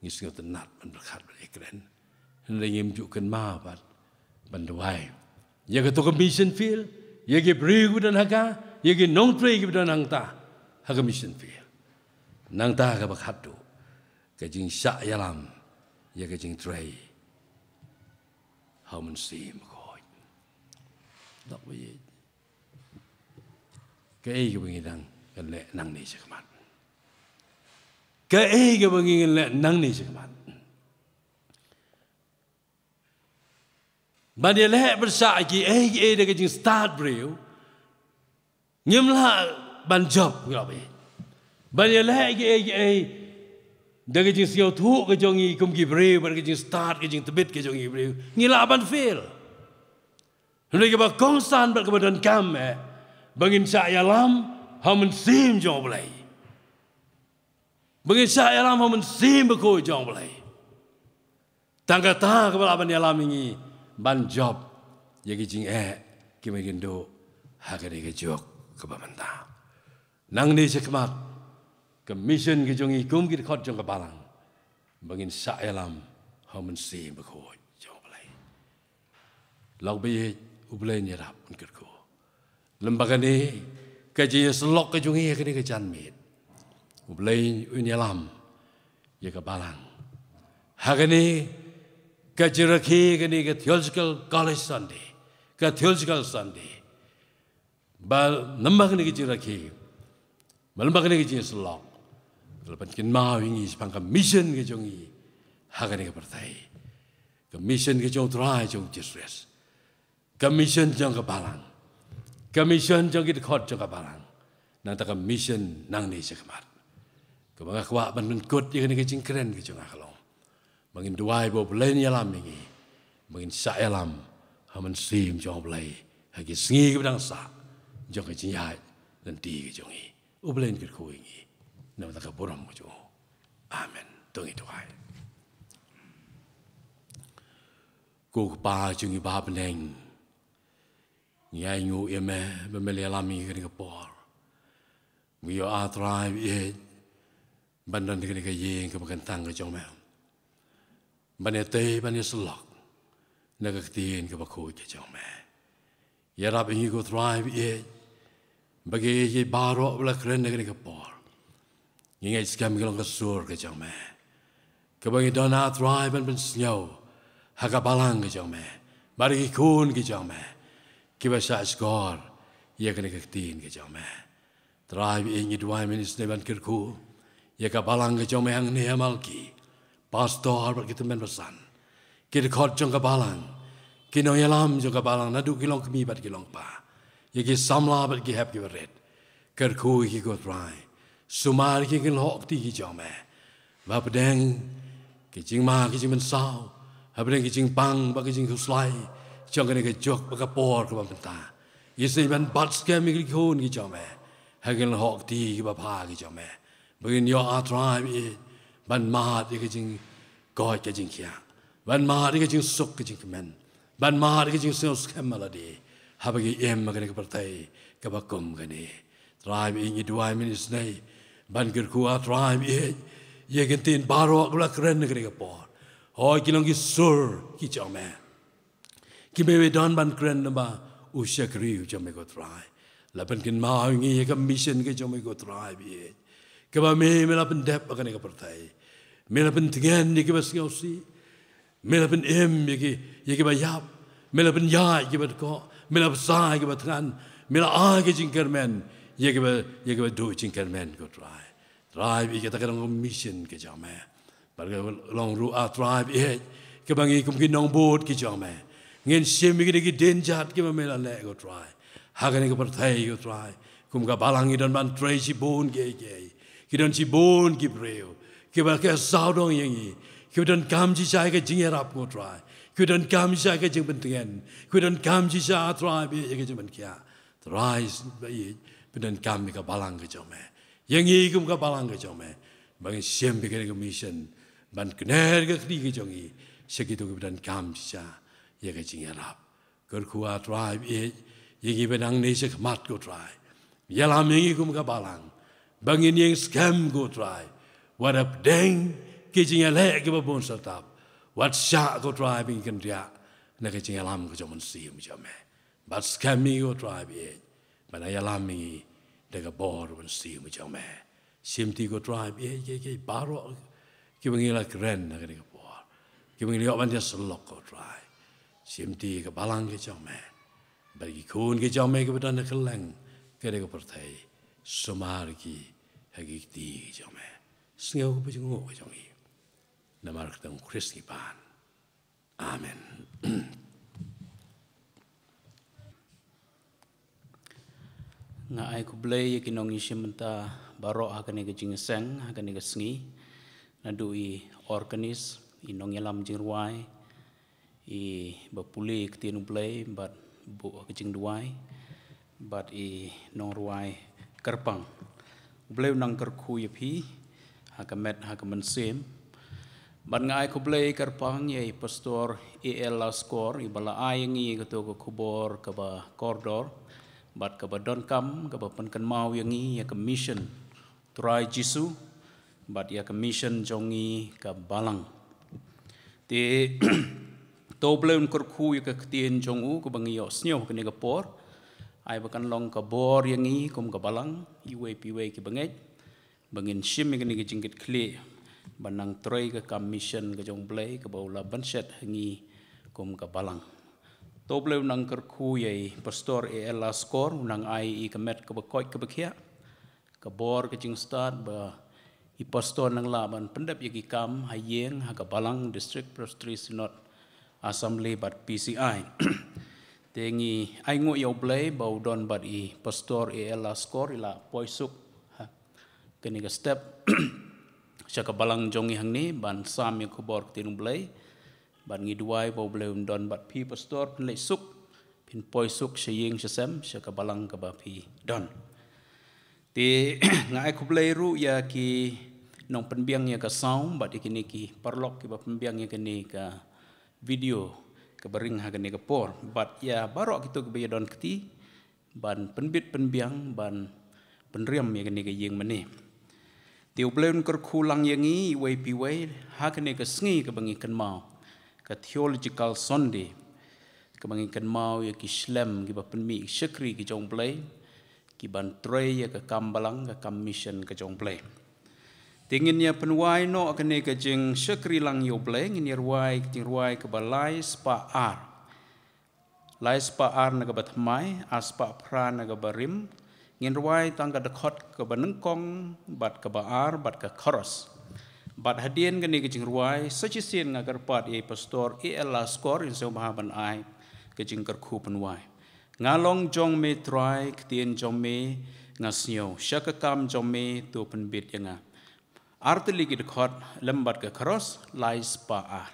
ngi sngewtynnat ban pyrkhat ban ïakren, hynrei ngim ju kynmaw pat ban duwai ïa kato ka mission field, ïa ki briew kiba don ha ka, ïa ki nongtrei kiba don hangta ha ka mission field. Nangta kaba khatduh, ka jingshah ïalam ïa ka jingtrei ha U Mynsiem Bakhuid. Dok ba ïeit, kaei kaba ngi dang ngan leh nangne shakhmat? Kaei kaba ngi ngan leh nangne shakhmat? Ban ïaleh bad shah kiei kiei da ka jingstad briew, ngim lah ban jop, ngi lah ba ïeit. Ban ïaleh kiei kiei da ka jingsngewthuh ka jong ngi kum ki briew bad ka jingstad, ka jingtbit ka jong ngi briew, ngi lah ban fail. Hynrei kaba kongsan bad kaba donkam eh, ba ngin shah ïalam ha U Mynsiem jong U Blei, ba ngin shah ïalam ha U Mynsiem Bakhuid jong U Blei. Tang kata kaba lah ban ïalam ïa ngi ban jop ïa ki jingeh kiba ngin duh ha kane ka juk kaba mynta. Nangne shakhmat, ka mission ka jong ngi kum ki dkhot jong ka balang, ba ngin shah ïalam ha U Mynsiem Bakhuid jong U Blei. Lok ba ïeit, U Blei un ïarap, un kyrkhu. Lem bad kane, ka jingïasyllok ka jong ngi ha kane ka janmiet, U Blei un ïalam ïa ka balang ha kane ka jingrakhe, kane ka Theological College Sunday, ka Theological Sunday. Ba lem bad kane ka jingrakhe, ba lem bad kane ka jingïasyllok, ka la pynkynmaw ïa ngi shaphang ka mission ka jong ngi ha kane ka pyrthei, ka mission ka jong U Trai jong U Jisu Khrist, ka mission jong ka balang, ka mission jong ki dkhot jong ka balang, nangta ka mission nangne shakhmat. Kaba nga kwah ban pynkut ïa kane ka jingkren ka jong nga ka long, ba ngin duwai ba U Blei un ïalam ïa ngi, ba ngin shah ïalam ha U Mynsiem jong U Blei ha ki sngi kiba dang sah jong ka jingïaid lynti ka jong ngi. U Blei un kyrkhu ïa ngi na ka bynta ka burom ka jong U. Amen. To ngin duwai. Ko Kpa jong ngi ba ha bneng, ngi ainguh ïa Me ba Me la ïalam ïa ngi ha kane ka por. Ngi ïoh, A Trai ba ïeit, ban don ha kane ka ïing kaba kyntang ka jong Me, ban ïatei, ban ïasyllok na ka Ktien kaba khuid ka jong Me. Ïarap ïa ngi, ko Trai ba ïeit, ba kiei kiei baroh ba la kren ha kane ka por, ngi ngeit skhem ka long ka sur ka jong Me, kaba ngi don, A Trai, ban pynsngew ha ka balang ka jong Me bad ki khun ki jong Me kiba shah shkor ïa kane ka Ktien ka jong Me. Trai ba ïeit, ngi duwai Me un isynei ban kyrkhu ïa ka balang ka jong Me hangne ha Malki. pastor bad ki tymmen basan, ki dkhot jong ka balang, ki nongïalam jong ka balang, naduh ki longkmie bad ki longkpa, ïa ki samla bad ki hep ki barit. Kyrkhu ïa ki, ko Trai. Sumar ïa ki ha ki lynti ki jong me, ba hapdeng ki jingma ki jingmynsaw, hapdeng ki jingpang bad ki jingkhuslai jong kane ka juk bad ka por kaba mynta, isynei ban bat skhem ïa ki khun ki jong me ha ki lynti kiba bha ki jong me, ba ngin ïoh, ah Trai, ban mad ïa ka jingkoit ka jingkhiah, ban mad ïa ka jingsuk ka jingkmen, ban mad ïa ka jingsngew skhem ha lade, haba ngi im ha kane ka pyrthei kaba kum kane. Trai, ba ngi duwai mynne isynei ban kyrkhu, ah Trai, ïa ki ktien baroh kiba la kren ha kane ka por. Hooid, ki long ki sur ki jong me, kiba me don ban kren lyngba u shakri u jong me, ko Trai. La pynkynmaw ïa ngi ïa ka mission ka jong me, ko Trai, ba ïeit, kaba me, me la pyndep ha kane ka pyrthei. Me la pyntngen ïa kiba sngewsih. Me la pynim ïa ki, ïa kiba ïap. Me la pynïaid ïa kiba dkoh. Me la bsa ïa kiba thngan. Me la ai ka jingkyrmen ïa kiba, ïa kiba duh jingkyrmen, ko Trai. Trai, ba ïeit, kata ka long ka mission ka jong me. Bad ka long ruh, ah Trai, ba ïeit, kaba ngi kum ki nongbud ki jong me ngin shim ïa kine ki dienjat kiba me la leh, ko Trai, ha kane ka pyrthei, ko Trai. Kum ka balang ngi don ban trei shibun kiei kiei. Ki don shibun ki briew kiba la kyrshan dong ïa ngi, kiba donkam shisha ïa ka jingïarap, ko Trai, kiba donkam shisha ïa ka jingpyntngen, kiba donkam shisha, ah Trai, ba ïeit, ïa ka jingpynkhiah. Trai, ba ïeit, pyndonkam ïa ka balang ka jong me, ïa ngi kum ka balang ka jong me, ba ngin shim ïa kane ka mission ban kner ka kti ka jong ngi sha kito kiba donkam shisha ïa ka jingïarap. Kyrkhu, ah Trai, ba ïeit, ïa ngi ba nangne shakhmat, ko Trai, ïalam ïa ngi kum ka balang, ba ngin ïeng skhem, ko Trai, wat hapdeng ki jingïaleh kiba bun syrtap, wat shah, ko Trai, ba ngin kynriah na ka jingïalam ka jong u Mynsiem jong me. Bat skhem ïa ngi, ko Trai, ba ïeit, ban ïalam ïa ngi da ka bor u Mynsiem jong me. Shimti, ko Trai, ba ïeit, ïa kiei kiei baroh kiba ngi la kren ha kane ka por, kiba ngi la ïoh ban ïasyllok, ko Trai. Shimti ïa ka balang ka jong me bad ki khun ki jong me kiba don ha kylleng kane ka pyrthei. Sumar ïa ki ha ki kti ki jong me. Sngew ka pynjngoh ka jong ngi. Namar kata u Khrist ngi pan. Amen. Nga ai khublei ïa ki nongïashim bynta baroh ha kane ka jingïaseng, ha kane ka sngi, naduh i organist, i nongïalam jingrwai, i ba pule ïa ka ktien U Blei bad buh ha ka jingduwai, bad i nongrwai kyrpang. U Blei un nang kyrkhu ïa phi ha ka met ha ka mynsiem. Bad nga ai khublei kyrpang ïa i Pastor A L Laskor, i ba la ai ïa ngi ïa kato ka khubor kaba kordor bad kaba donkam, kaba pynkynmaw ïa ngi ïa ka mission Trai Jisu bad ïa ka mission jong ngi ka balang. Te to U Blei un kyrkhu ïa ka ktien jong u kaba ngi ïohsngew ha kane ka por. Ai ba kan long ka bor ïa ngi kum ka balang, iwei pa iwei ki bangeit, ba ngin shim ïa kane ka jingkitkhlieh ban nang trei ka kam mission ka jong U Blei kaba u la ban shet ha ngi kum ka balang. To U Blei un nang kyrkhu ïa i Pastor A L Laskor, un nang ai ïa i ka met kaba koit kaba khiah, ka bor, ka jingstad ba i Pastor nang lah ban pyndep ïa ki kam ha ïing ha ka balang, District Presbytery Synod, Assembly bad P C I. Te ngi ainguh ïa U Blei ba u don bad i Pastor A L Laskor, i la poi suk ha kane ka step sha ka balang jong ngi hangne ban sam ïa ka khubor ktien U Blei. Bad ngi duwai ba U Blei un don bad phi Pastor, phin leit suk, phin poi suk sha ïing sha sem, sha ka balang kaba phi don. Te nga ai khublei ruh ïa ki nongpynbiang ïa ka sound bad ïa kine ki paralok kiba pynbiang ïa kane ka video kaba ring ha kane ka por, bad ïa baroh kito kiba ïadon kti ban pynbit pynbiang, ban pynriam ïa kane ka ïing mane. Te U Blei un kyrkhu lang ïa ngi iwei pa iwei ha kane ka sngi kaba ngi kynmaw ka Theological Sunday, kaba ngi kynmaw ïa ki shlem kiba pynmih, ki shakri ki jong U Blei, ki ban trei ïa ka kam balang, ka kam mission ka jong U Blei. Te ngin ïa pynwai noh kane ka jingshakri lang ïa U Blei, ngin ïa rwai ka jingrwai kaba lai spah ar. Lai spah ar na kaba thymmai, ar spah phra na kaba rim. Ngin rwai tang ka dkhot kaba nyngkong bad kaba ar bad ka chorus. Bad hadien kane ka jingrwai, sa shisien nga kyrpad ïa i Pastor A L Laskor, in sa bha ban ai ka jingkyrkhu pynwai. Nga long jong me Trai, ktien jong me nga sngew, sha ka kam jong me to pynbit ïa nga. Artylli ki dkhot lem bad ka chorus, lai spah ar.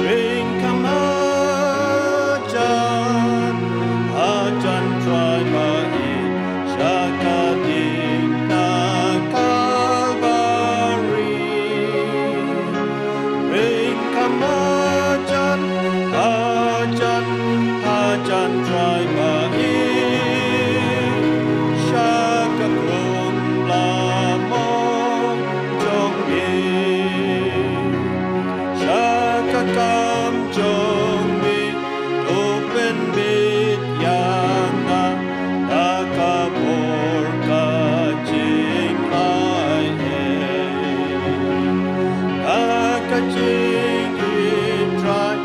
Ring kham hajan, hajan Trai ba ïeit sha ka diengphna Kalbari. Ring kham hajan, hajan, hajan Trai ba ïeit sha ka klumlamong jong me. Sha ka kam jong me, to pynbit ïa nga da ka bor ka jingaiei. Da ka jingïeit Trai,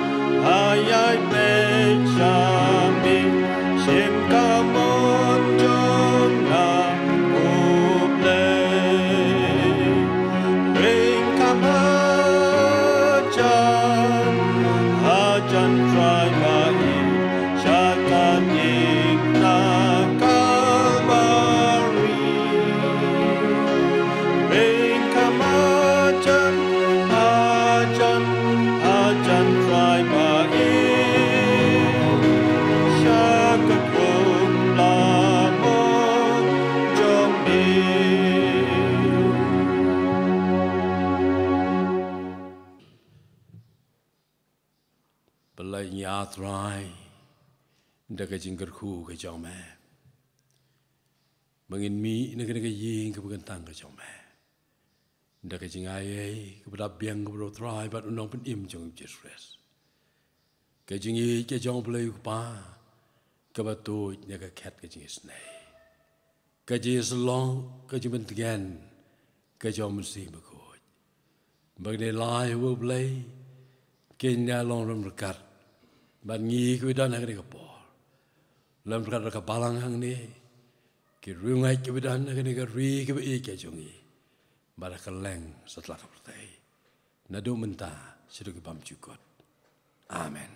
ha ïai peit sha me, shim ka mon jong nga, U Blei. Ring kham hajan, hajan Trai ba ïeit sha ka diengphna Kalbari. Ring kham hajan, hajan, hajan Trai ba ïeit sha ka klumlamong jong me. Pynlait ïa ngi, A Trai, da ka jingkyrkhu ka jong me, ba ngin mih na kane ka ïing kaba kyntang ka jong me, da ka jingaiei kaba dap biang kaba U Trai bad U Nongpynim jong ngi, U Jisu Khrist. Ka jingïeit ka jong U Blei U Kpa kaba tuid na ka khet ka jingisynei, ka jingïasyllok, ka jingpyntngen ka jong U Mynsiem Bakhuid. Ba kine lai, A Blei, kin ïa long ryngkat bad ngi kiba don ha kane ka por, ryngkat bad ka balang hangne, ki riewngeit kiba don ha kane ka ri kaba ïeit ka jong ngi, bad ha kylleng satlak ka pyrthei, naduh mynta shaduh ki bymjukut. Amen.